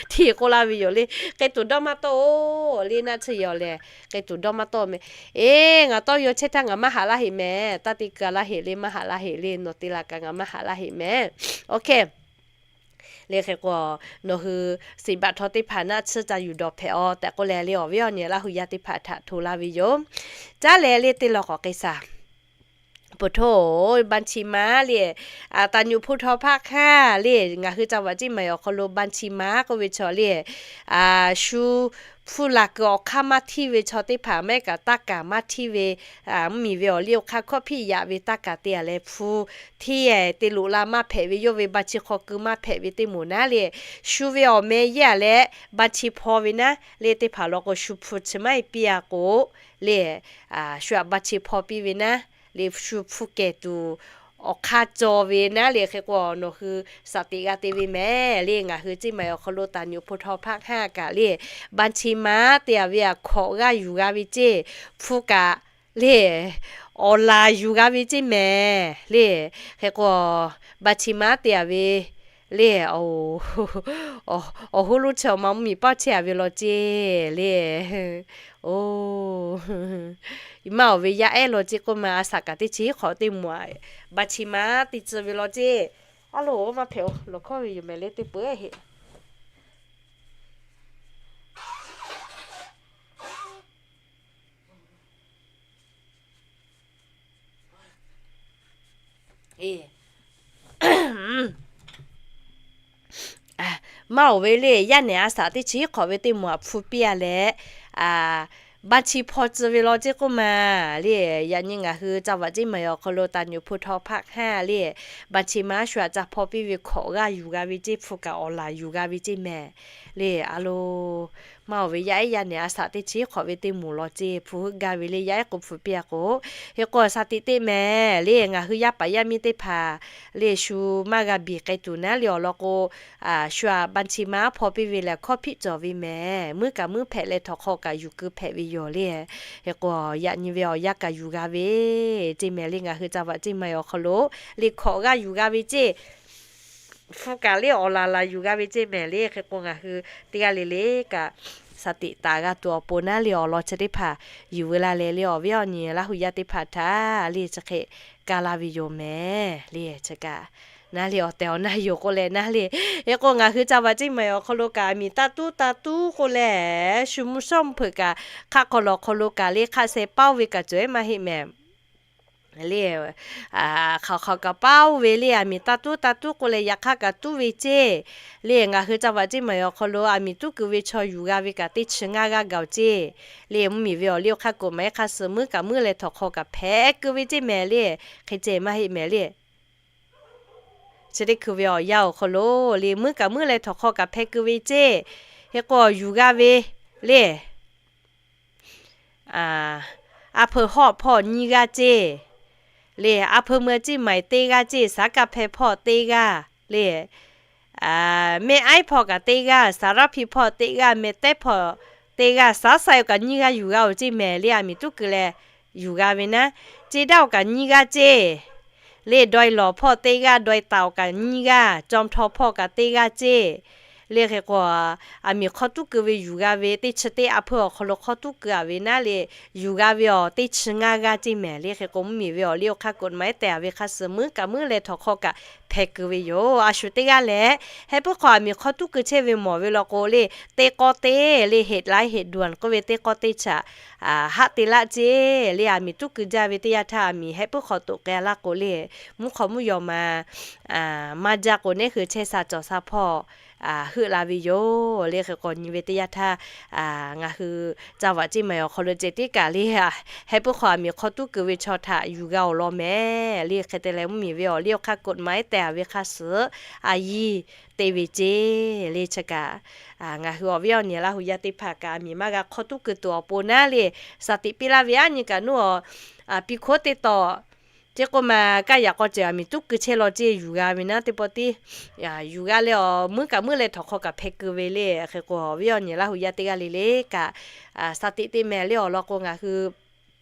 hteˇ k'oˆ laˇ ve yoˬ le. K'e tuˬ dawˇ maˇ tawˆ-oˬ le, naˆ tsuhˇ yawˬ lehˬ, k'e tuˬ dawˇ maˇ tawˆ mehˍ. Eˬ, ngaˬ tawˇ yaw chehˇ htaˇ ngaˬ maˇ haꞈ laˇ heꞈ mehˍ. Taˇ te keu laˇ heꞈ le, maˇ haꞈ laˇ heꞈ le, nawˬ te la kaꞈ ngaˬ maˇ haꞈ laˇ heꞈ mehˍ. Oˇ hk'e le, hk'e k'o, nawˬ hui siˍ baꞈ htaw teˇ hpaˍ naˆ tsuhˇ ca yuˬ dawˬ hpehꞈ-aw tehꞈ k'oˆ leh le, awˬ viˉ awˬ nyi Laˇ hu yaˇ teˇ hpaˍ htaꞈ hto laˇ ve yoˬ. Caˉ leh le, teˇ law k'awꞈ k'ai shaˍ. ปฐม บัญชีม้า le, taˍ nyuꞈ hpu htaw hpaˆ hkanˇ le, ngaˬ hui จังหวัดเชียงใหม่ awˬ hk'aw lo บัญชีม้า k'oˆ ve chaw le, shu hpu laˬ kuiˬ awˬ hk'aˇ maˇ hteˇ ve chaw teˇ hpaˍ, mehˆ kaꞈ taˇ kaˍ maˇ hteˇ ve, mvuhˇmiˬ ve awˬ liˇ awˬ hk'aˇ hkawˇ hpiˇ yaꞈ ve taˇ kaˍ te a leh hpu hteˇ te loꞈ la maˇ hpehꞈ ve, yawˇ ve บัญชี hk'aw keu maˇ hpehꞈ ve teˇ moˍ naˉ le, shu ve awˬ meh yehˇ a leh บัญชี hpaw ve naˉ le, teˇ hpaˍ law k'o shu hpu chi maˇ heˆ piˇ a k'o le, shu htaꞈ บัญชี hpaw piˇ ve naˉ le, shu hpu kehˬ tuˬ awˬ hk'aˇ cawˬ ve naˉ le. Hk'e k'o, nawˬ hui shaˍ teꞈ g'a te ve mehˍ le. Ngaˬ hui เชียงใหม่ awˬ hk'aw lo taˍ nyuꞈ hpu htaw hpaˆ hkanˇ kaꞈ le, บัญชีม้า te a ve a hkawꞈ g'aˇ yuˬ g'a ve ceˇ, hpu kaꞈ le, awˬ laˬ yuˬ g'a ve ceˇ mehˍ le. Hk'e k'o, บัญชีม้า te a ve le, awˬ hoˉ lonˉ chi awˬ ma mvuhˇmiˬ paˇ chehˇ a ve law ceˇ le. O, maˇ awˬ ve yaˇ ehˉ law ceˇ k'oˆ ma, a shaꞈ kaꞈ teˇ chi hk'awꞈ teˇ moˍ a, ba chi ma te tcuh ve law ceˇ. A loˬ, maˇ hpehꞈ-o, lawˬ hkawˇ ve yoˬ mehˍ le, teˇ peuˬ heˆ. Maˇ awˬ ve le, yaˇ nehˬ a shaꞈ teˇ chi hk'awꞈ ve teˇ moˍ a hpu piˇ a leh, ba chi hpaw tcuh ve law ceˇ k'oˆ ma le. Yaꞈ nyi ngaˬ hui ca vaꞈ ceˇ maˬ awˬ hk'aw lo taˍ nyoˍ hpu htaw hpaˆ hk'aˇ le, ba chi ma shu aꞈ ca hpaw piˇ ve hkawꞈ g'aˇ yuˬ g'a ve ceˇ, hpu kaꞈ awˬ laˬ yuˬ g'a ve ceˇ mehˍ le. A loˬ, maˇ awˬ ve yaˇ ehˉ yaˇ nehˬ a shaꞈ teˇ chi hk'awꞈ ve teˇ moˍ law ceˇ, hpu heuˆ gaˇ ve le, yaˇ ehˉ k'o hpu piˇ a k'o, hk'e k'o shaˍ tiꞈ teˇ mehˍ le, ngaˬ hui yaˇ paˍ yaˇ miˇ teˇ hpaˍ le, shu maˇ g'a biˬ k'ai tuˬ naˉ le awˬ lawn k'o, shu aꞈ ba chi ma hpaw piˇ ve lehˬ hkawˇ hpiˆ cawˬ ve mehˍ. Muiˉ kaꞈ muiˉ hpehꞈ leh htawnˍ hk'aw kaꞈ yuˬ keu hpehꞈ ve yoˬ le. Hk'e k'o yaꞈ nyi ve awˬ yanˇ kaꞈ yuˬ g'a ve ceˇ mehˍ le, ngaˬ hui ca vaꞈ ceˇ maˬ awˬ hk'aw lo le hkawꞈ g'aˇ yuˬ g'a ve ceˇ, hpu kaꞈ le awˬ laˬ laˬ yuˬ g'a ve ceˇ mehˍ le. Hk'e k'o ngaˬ hui teˇ g'aˇ le le kaꞈ shaˍ tiꞈ taˍ g'a tuˬ awˬ pon naˉ le awˬ lawn chi teˇ hpaˍ yuˬ veu la leh le, awˬ viˉ awˬ nyi laˇ hui yaˇ teˇ hpaˍ htaꞈ le chi hk'e ka la ve yoˬ mehˍ le. Chi kaꞈ naˉ le awˬ tehˬ awˬ naˇ yoˬ k'oˆ leh naˉ le. Hk'e k'o ngaˬ hui ca vaꞈ ceˇ maˬ awˬ hk'aw lo kaꞈ miˬ taˇ tuˉ taˇ tuˉ k'oˆ leh, shu mvuhˇ shawˉ mvuhˇ hpeuꞈ kaꞈ hk'aˆ hk'aw lawˬ hk'aw lo kaꞈ le hk'aˆ sheh paˉ ve kaꞈ cawˬ e maˇ heˆ mehˍ le. Hk'aˬ hk'aˬ kaꞈ paˉ oˇ ve le, aˬ miˍ taˇ tuˉ taˇ tuˉ k'oˆ leh yaꞈ hk'aˇ kaꞈ tuˉ ve ceˇ le. Ngaˬ hui ca vaꞈ ceˇ maˬ awˬ hk'aw lo aˬ miˍ tuˉ keu ve chaw yuˬ g'a ve kaꞈ teˇ chi ngaˇ g'aˇ gaˬ-oˬ ceˇ le. Mvuhˇmiˬ ve awˬ liˇ awˬ hk'aˇ k'oꞈ maˍ iˉ hk'aˇ suh muiˉ kaꞈ muiˉ leh htawnˍ hk'aw kaꞈ hpehꞈ keu ve ceˇ mehˍ le. Hk'e ceh maˇ heˆ mehˍ le. Chi teˇ hkui ve awˬ yanˇ awˬ hk'aw lo le muiˉ kaꞈ muiˉ leh htawnˍ hk'aw kaꞈ hpehꞈ keu ve ceˇ. Hk'e k'o yuˬ g'a ve le. A hpeu hawˆ hpawˇ nyiˇ g'aˇ ceˇ le. A hpeu meuˇ ceˇ maiˍ teˇ g'aˇ ceˇ, saˍ kaˇ hpeh hpawˇ teˇ g'aˇ le. Mehˆ aiˉ hpawˇ kaꞈ teˇ g'aˇ, saˍ raˇ hpi hpawˇ teˇ g'aˇ, mehˆ tehˉ hpawˇ teˇ g'aˇ, saˍ sai-oˬ kaꞈ nyiˇ g'aˇ yuˬ g'a-oˬ ceˇ mehˍ le. Aˬ miˍ tuˉ keu leh yuˬ g'a ve naˉ, ceˇ daˇ-oˬ kaꞈ nyiˇ g'aˇ ceˇ le. Dawˇ e lawˬ hpawˇ teˇ g'aˇ, dawˇ e taˍ-oˬ kaꞈ nyiˇ g'aˇ, caw htaw hpawˇ kaꞈ teˇ g'aˇ ceˇ le. Hk'e k'o aˬ miˍ hk'aw tuˉ keu ve yuˬ g'a ve teˇ chi teˇ a hpeu awˬ hk'aw lo hk'aw tuˉ keu a ve naˉ le, yuˬ g'a ve awˬ teˇ chi ngaˇ g'aˇ ceˇ mehˍ le. Hk'e k'o mvuhˇmiˬ ve awˬ liˇ awˬ hk'aˇ k'oꞈ maˍ iˉ tehˬ a ve hk'aˇ suh muiˉ kaꞈ muiˉ leh htawnˍ hk'aw kaꞈ hpehꞈ keu ve yoˬ. A shu teˇ g'aˇ lehˬ, heh puiˉ hk'aw aˬ miˍ hk'aw tuˉ keu chehˇ ve mawˬ ve law k'o le, teˇ k'awˇ teˇ le, heꞈ laiˉ heꞈ duˬ k'oˆ ve teˇ k'awˇ teˇ chaꞈ haˆ te laˆ ceˇ le. Aˬ miˍ tuˉ keu jaˇ ve teˇ yanˇ htaˇ aˬ miˍ heh puiˉ hk'aw toꞈ k'ai laˇ k'o le, mvuhˇ hk'aw mvuhˇ yaw ma maˇ jaˇ k'o neˉ hui chehˇ sha cawˬ sha hpawˇ heuˆ la ve yoˬ le. Hk'e k'o nyi ve teˇ yanˇ htaˇ ngaˬ hui ca vaꞈ ceˇ maˍ awˬ hk'aw lo ceh tiˉ kaꞈ le, heh puiˉ hk'aw aˬ miˍ hk'aw tuˉ keu ve chaw htaꞈ yuˬ g'a-oˬ law mehˍ le. Hk'e te leh mvuhˇmiˬ ve awˬ liˇ awˬ hk'aˇ k'oꞈ maˍ iˉ tehˬ a ve hk'aˇ suh a yiˇ te ve ceˇ le. Chi kaꞈ ngaˬ hui awˬ viˉ awˬ nyi laˇ hui yaˇ teˇ hpaˍ kaꞈ aˬ miˍ maˇ g'a hk'aw tuˉ keu tuˬ awˬ pon naˉ le, shaˍ tiꞈ piˇ laˇ ve aˉ nyi kaꞈ nuˇ a piˇ hkoˉ teˇ taw ceˇ k'oˆ ma, kaˇ yaꞈ k'aw ceh aˬ miˍ tuˉ keu chehˇ law ceˇ yuˬ g'a ve naˉ teˇ pawˆ tiˉ yuˬ g'a leh awˬ muiˉ kaꞈ muiˉ leh htawnˍ hk'aw kaꞈ hpehꞈ keu ve le. Hk'e k'o awˬ viˉ awˬ nyi laˇ hui yaˇ teˇ g'aˇ le le kaꞈ shaˍ tiꞈ te mehˍ le. Awˬ lawn k'o ngaˬ hui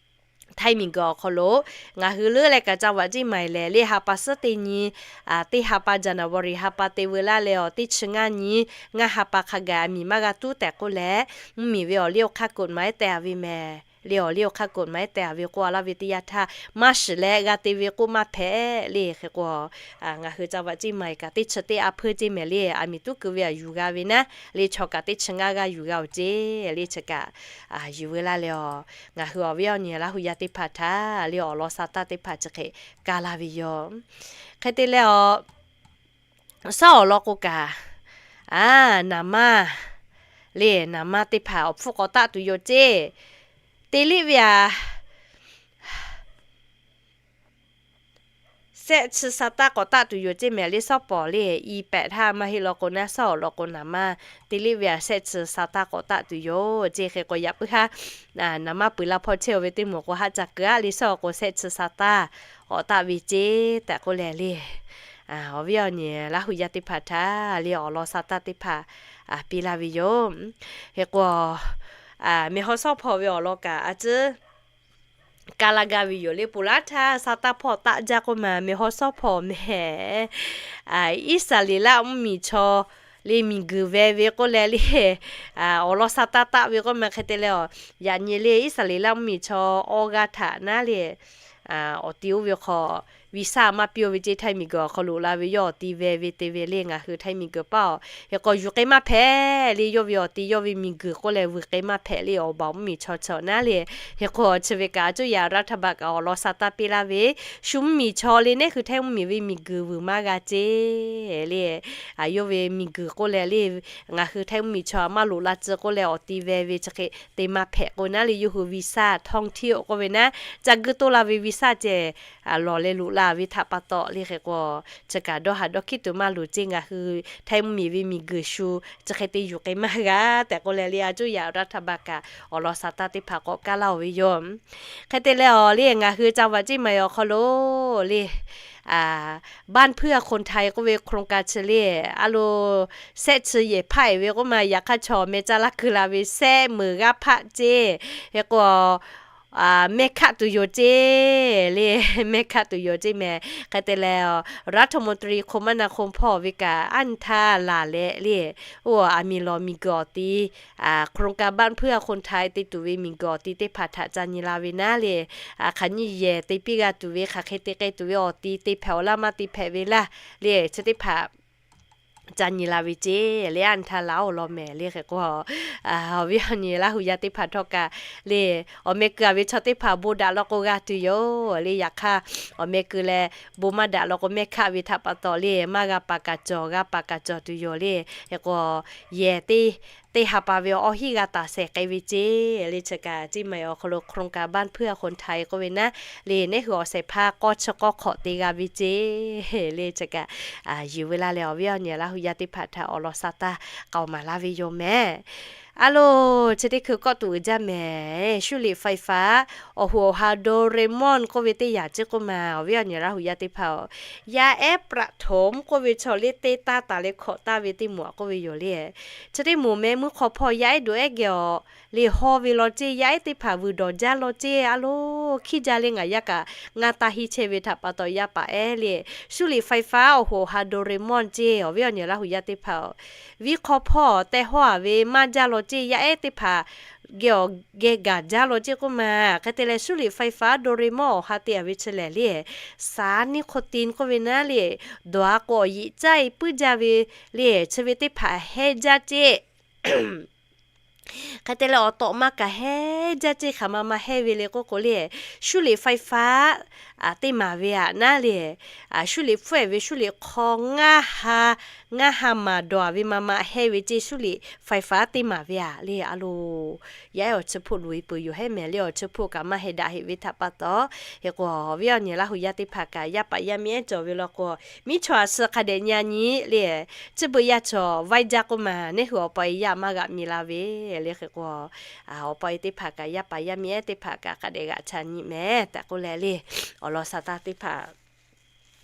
htaiˇ miˬ guiˬ awˬ hk'aw lo ngaˬ hui leuˉ leh kaꞈ ca vaꞈ ceˇ maˍ lehˬ le, ha pa suhˉ teˇ nyi teˇ ha pa January ha pa te veu laˇ leh awˬ teˇ chi ngaˇ nyi ngaˇ ha pa hk'a gaˬ aˬ miˍ maˇ g'a tuˉ tehꞈ k'oˆ leh, mvuhˇmiˬ ve awˬ liˇ awˬ hk'aˇ k'oꞈ maˍ iˉ tehˬ a ve mehˍ le. Awˬ liˇ awˬ hk'aˇ k'oꞈ maˍ iˉ tehˬ a ve k'oˆ a laˇ ve teˇ yanˇ htaˇ maˇ shiˍ leh g'a te ve k'oˆ maˇ hpehꞈ le. Hk'e k'o ngaˬ hui ca vaꞈ ceˇ maˍ kaꞈ teˇ chi teˇ a hpeuˇ ceˇ mehˍ le. Aˬ miˍ tuˉ keu ve aˬ yuˬ g'a ve naˉ le, chaw kaꞈ teˇ chi ngaˇ g'aˇ yuˬ g'a-oˬ ceˇ le. Chi kaꞈ yuˬ veu laˇ leh awˬ ngaˬ hui awˬ viˉ awˬ nyi laˇ hui yaˇ teˇ hpaˍ htaꞈ le awˬ lawn sha taˇ teˇ hpaˍ chi hk'e ka laˇ ve yoˬ. Hk'e te leh awˬ shaˉ awˬ lawn k'o kaꞈ, a, naˍ maˇ le, naˍ maˇ teˇ hpaˍ awˬ hpfuhˇ k'awꞈ taˆ tuˬ yoˬ ceˇ. Te liˇ ve aˬ, shehˆ chi sha taˇ k'awꞈ taˆ tuˬ yoˬ ceˇ mehˍ le. Shawˉ pawˍ le, i pehꞈ htaˇ maˇ heˆ law k'o naˉ, shaˉ awˬ lawn k'o naˍ maˇ te liˇ ve aˬ shehˆ chi sha taˇ k'awꞈ taˆ tuˬ yoˬ ceˇ. Hk'e k'o yaꞈ puiˉ haˉ naˍ maˇ peuˬ la hpawˇ chehˇ-oˬ ve teˇ moˍ k'o haˆ ca keu aˉ le, shaˉ awˬ k'o shehˆ chi sha taˇ k'awꞈ taˆ ve ceˇ tehꞈ k'oˆ leh le, awˬ viˉ awˬ nyi laˇ hui yaˇ teˇ hpaˍ htaꞈ le awˬ lawn sha taˇ teˇ hpaˍ piˇ laˇ ve yoˬ. Hk'e k'o mehˬ haw shawˉ hpawˇ ve awˬ lawn kaꞈ a ciˉ kaˇ laˇ gaˇ ve yoˬ le. Ponˬ laˇ htaˇ sa taˇ hpawˇ taˆ jaˇ k'oˆ ma, mehˬ haw shawˉ hpawˇ mehˬ, Iˉsaˍreˍlaˆ mvuhˇmiˬ chaw le miˬguiˬ ve ve k'oˆ leh le, awˬ lawn sa taˇ taˆ ve k'oˆ ma hk'e te leh, yaꞈ nyi le Iˉsaˍreˍlaˆ mvuhˇmiˬ chaw awˇ g'aˇ htaꞈ naˉ le awˬ ti oˇ ve hk'aw visa maˇ piˇ-oˬ ve ceˇ, htaiˇ miˬguiˬ awˬ hk'aw loꞈ la ve yawˇ awˬ ti ve ve te ve le. Ngaˬ hui htaiˇ miˬguiˬ paˇ-oˬ, hk'e k'o yuˬ k'ai maˇ hpehꞈ le. Yawˇ ve awˬ ti yawˇ ve miˬguiˬ k'oˆ leh vuiˬ k'ai maˇ hpehꞈ le, awˬ baˬ mvuhˇmiˬ chaw chaw naˉ le. Hk'e k'o chi ve kaꞈ aˬ cuˇ yaꞈ รัฐบาล kaꞈ awˬ lawn sa taˇ piˇ laˇ ve, shu mvuhˇmiˬ chaw le neˉ hui htaiˇ mvuhˇmiˬ ve miˬguiˬ vuiˬ maˇ g'a ceˇ le. Yawˇ ve miˬguiˬ k'oˆ leh le, ngaˬ hui htaiˇ mvuhˇmiˬ chaw maˇ loꞈ la tcuh k'oˆ leh awˬ ti ve ve chi hk'e te maˇ hpehꞈ k'o naˉ le, yawˇ hui visa ท่องเที่ยว k'oˆ ve naˉ, ca guˇ toˇ la ve visa ceh lawˬ leh loꞈ la ve htaꞈ pa taw le. Hk'e k'o chi kaꞈ dawˇ haˍ dawˇ hkiˉ tuˬ maˇ loˍ ceˇ, ngaˬ hui htaiˇ mvuhˇmiˬ ve miˬguiˬ shu chi hk'e te yuˬ k'ai maˇ g'a tehꞈ k'oˆ leh le, aˬ cuˇ yaꞈ รัฐบาล kaꞈ awˬ lawn sa taˇ teˇ hpaˍ k'awꞈ kaˇ laˇ-oˬ ve yoˬ. Hk'e te leh awˬ le ngaˬ hui จังหวัดเชียงใหม่ awˬ hk'aw lo le บ้านเพื่อคนไทย k'oˆ ve โครงการ chi le, a lo, shehˆ chi yehˬ hpaˆ-e ve k'oˆ ma, yaꞈ hk'aˇ chaw meh caˇ laˇ keu la ve shehˆ meunˍ g'aˇ hpaˆ ceˇ. Hk'e k'o mehˆ hkaˆ tuˬ yoˬ ceˇ le, mehˆ hkaˆ tuˬ yoˬ ceˇ mehˍ. Hk'e te leh รัฐมนตรีคมนาคม hpawˇ ve kaꞈ aˉ nyi htaˇ laˬ leh le, oˇ aˬ miˍ lawˬ miˬguiˬ awˬ ti โครงการ บ้านเพื่อคนไทย te tuˬ ve miˬguiˬ awˬ ti teˇ hpaˍ htaꞈ ca nyi la ve naˉ le, hk'aˬ nyiˇ yehˬ te piˇ g'a tuˬ ve, hk'aˬ hk'e te k'ai tuˬ ve awˬ ti te hpehꞈ-oˬ laˇ maˇ te hpehꞈ ve laˇ le, chi teˇ hpaˍ ca nyi la ve ceˇ le. Aˉ nyi htaˇ laˬ-oˬ law mehˍ le. Hk'e k'o awˬ viˉ awˬ nyi Laˇ huˍ yaˇ teˇ hpaˍ htawˇ kaꞈ le, awˬ meh keu-a ve chaw teˇ hpaˍ bon daꞈ law k'o g'a tuˬ yoˬ le. Yaꞈ hk'aˇ awˬ meh keu leh bon maˇ daꞈ law k'o, mehˆ hkaˆ ve htaꞈ pa taw le maˇ g'a paˍ kaꞈ cawˬ, g'a paˍ kaꞈ cawˬ tuˬ yoˬ le. Hk'e k'o yehˬ teˇ, teˇ ha pa ve awˬ hiˉ g'a taˍ shehˍ k'ai ve ceˇ le. Chi kaꞈ Chiang Mai awˬ hk'aw lo โครงการ บ้านเพื่อคนไทย k'oˆ ve naˉ le, neˉ hui awˬ shehˍ hpaˇ k'awˇ chi k'awˇ hk'awꞈ te g'a ve ceˇ le. Chi kaꞈ yuˬ ve laˇ leh awˬ viˉ awˬ nyi Laˇ huˍ yaˇ teˇ hpaˍ htaꞈ awˬ lawn sa taˇ k'aoˍ maˍ laˇ ve yoˬ mehˍ. A lo, chi teˇ hkui kawˆ tuˬ uiˍ jaˇ mehˍ. Shuˉ liꞈ ไฟฟ้า awˬ hoꞈ awˬ ha Doraemon k'oˆ ve teˇ yanˇ ceˇ k'oˆ ma, awˬ viˉ awˬ nyi Laˇ huˍ yaˇ teˇ hpaˍ-oˬ, yaˇ ehˉ ประถม k'oˆ ve chaw le teˇ taˇ taˍ leh hkawꞈ taˍ ve teˇ moˍ-a k'oˆ ve yoˬ le. Chi teˇ moˍ meh mvuhˇ hk'aw hpawˇ yaˇ ehˉ doꞈ ehˉ geh awˬ le hawˇ ve law ceˇ, yaˇ ehˉ teˇ hpaˍ vuiˬ dawˬ jaˇ law ceˇ, a lo, hkiˇ jaˇ le ngaˬ yaˇ kaꞈ ngaˇ taˇ hiˇ chehˇ ve htaꞈ pa taw yaˇ paˍ ehˉ le, shuˉ liꞈ ไฟฟ้า awˬ hoꞈ awˬ ha Doraemon ceˇ, awˬ viˉ awˬ nyi Laˇ huˍ yaˇ teˇ hpaˍ-oˬ, viˉ hk'aw hpawˇ tehꞈ hawˇ-a ve maˇ jaˇ law ceˇ, yaˇ ehˉ teˇ hpaˍ geh awˬ geh gaˬ jaˇ law ceˇ k'oˆ ma. Hk'e te leh shuˉ liꞈ ไฟฟ้า Doraemon awˬ ha te-a ve chi lehˬ le, สารนิโคติน k'oˆ ve naˉ le, dawˬ-a k'o awˬ yiꞈ caˇ-e puiˉ jaˇ ve le, chi ve teˇ hpaˍ hehˇ jaˇ ceˇ. Hk'e te leh awˬ tawꞈ ma kaꞈ hehˇ jaˇ ceˇ, hk'aˬ ma ma hehˇ ve le k'oˆ k'o le, shuˉ liꞈ ไฟฟ้า teˇ maˍ ve-a naˉ le, shuˉ liꞈ hpfuhˇ-e ve shuˉ liꞈ hk'aw ngaˇ ha, ngaˇ ha maˍ dawˬ-a ve ma ma hehˇ ve ceˇ, shuˉ liꞈ ไฟฟ้า teˇ maˍ ve-a le, a lo, yaˇ ehˉ awˬ chi hpoˆ loꞈ-e peuˬ yoˬ hehˉ mehˍ le, awˬ chi hpoˆ kaꞈ maˇ heh daꞈ heꞈ ve htaꞈ pa taw. Hk'e k'o awˬ viˉ awˬ nyi Laˇ huˍ yaˇ teˇ hpaˍ kaꞈ yaˇ paˍ yaˇ miˇ ehˉ cawˬ ve law k'o, miˉ chaw-a suh hk'a dehꞈ nyi-a nyi le, chi beuꞈ yaˇ chaw vaiˇ jaˇ k'oˆ ma, neˉ hui awˬ pa-e yaˇ maˇ g'aꞈ mi la ve le. Hk'e k'o awˬ pa-e teˇ hpaˍ kaꞈ yaˇ paˍ yaˇ miˇ ehˉ teˇ hpaˍ kaꞈ hk'a dehꞈ g'aꞈ cha nyi mehˍ tehꞈ k'oˆ leh le, awˬ lawn sa taˇ teˇ hpaˍ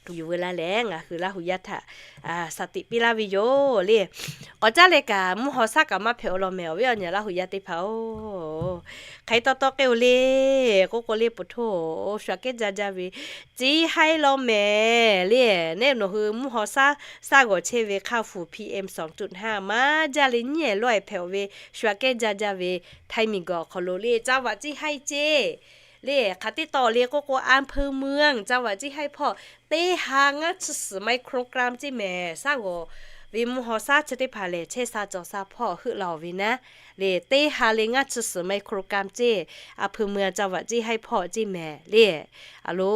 yuˬ ve laˇ leh ngaˬ hui Laˇ huˍ yaˇ htaꞈ sa tiꞈ piˇ laˇ ve yoˬ le. K'awꞈ caˉ leh kaꞈ mvuhˇ haw shaˉ kaꞈ maˇ hpehꞈ-oˬ law mehˍ, awˬ viˉ awˬ nyi Laˇ huˍ yaˇ teˇ hpaˍ-oˬ, hk'aˬ hk'e taw taw k'ai-oˬ le k'oˆ k'o le, poˬ htoˇ shu aꞈ kehˉ jaˇ jaˇ ve ceˇ haiˉ law mehˍ le. Neˉ nawˬ hui mvuhˇ haw shaˉ shaˉ g'awˬ chehˇ ve hk'aˇ fuˍ PM สองจุดห้า maˇ jaˇ le nyiˉ-ehˍ lawˇ-ehˍ hpehꞈ-oˬ ve shu aꞈ kehˉ jaˇ jaˇ ve htaiˇ miˬguiˬ awˬ hk'aw lo le จังหวัด ceˇ haiˉ ceˇ le. Hk'aˬ teˇ taw le k'oˆ k'o อำเภอเมือง จังหวัด ceˇ haiˉ hpawˇ teˇ ha ngaˇ chi suhˍ ไมโครกรัม ceˇ mehˍ. Shaˉ g'awˬ ve mvuhˇ haw shaˉ chi teˇ hpaˍ lehˬ chehˇ sha cawˬ sha hpawˇ heuˆ la-oˬ ve naˉ le, teˇ ha leh ngaˇ chi suhˍ ไมโครกรัม ceˇ, อำเภอเมือง จังหวัด ceˇ haiˉ hpawˇ ceˇ mehˍ le. A lo,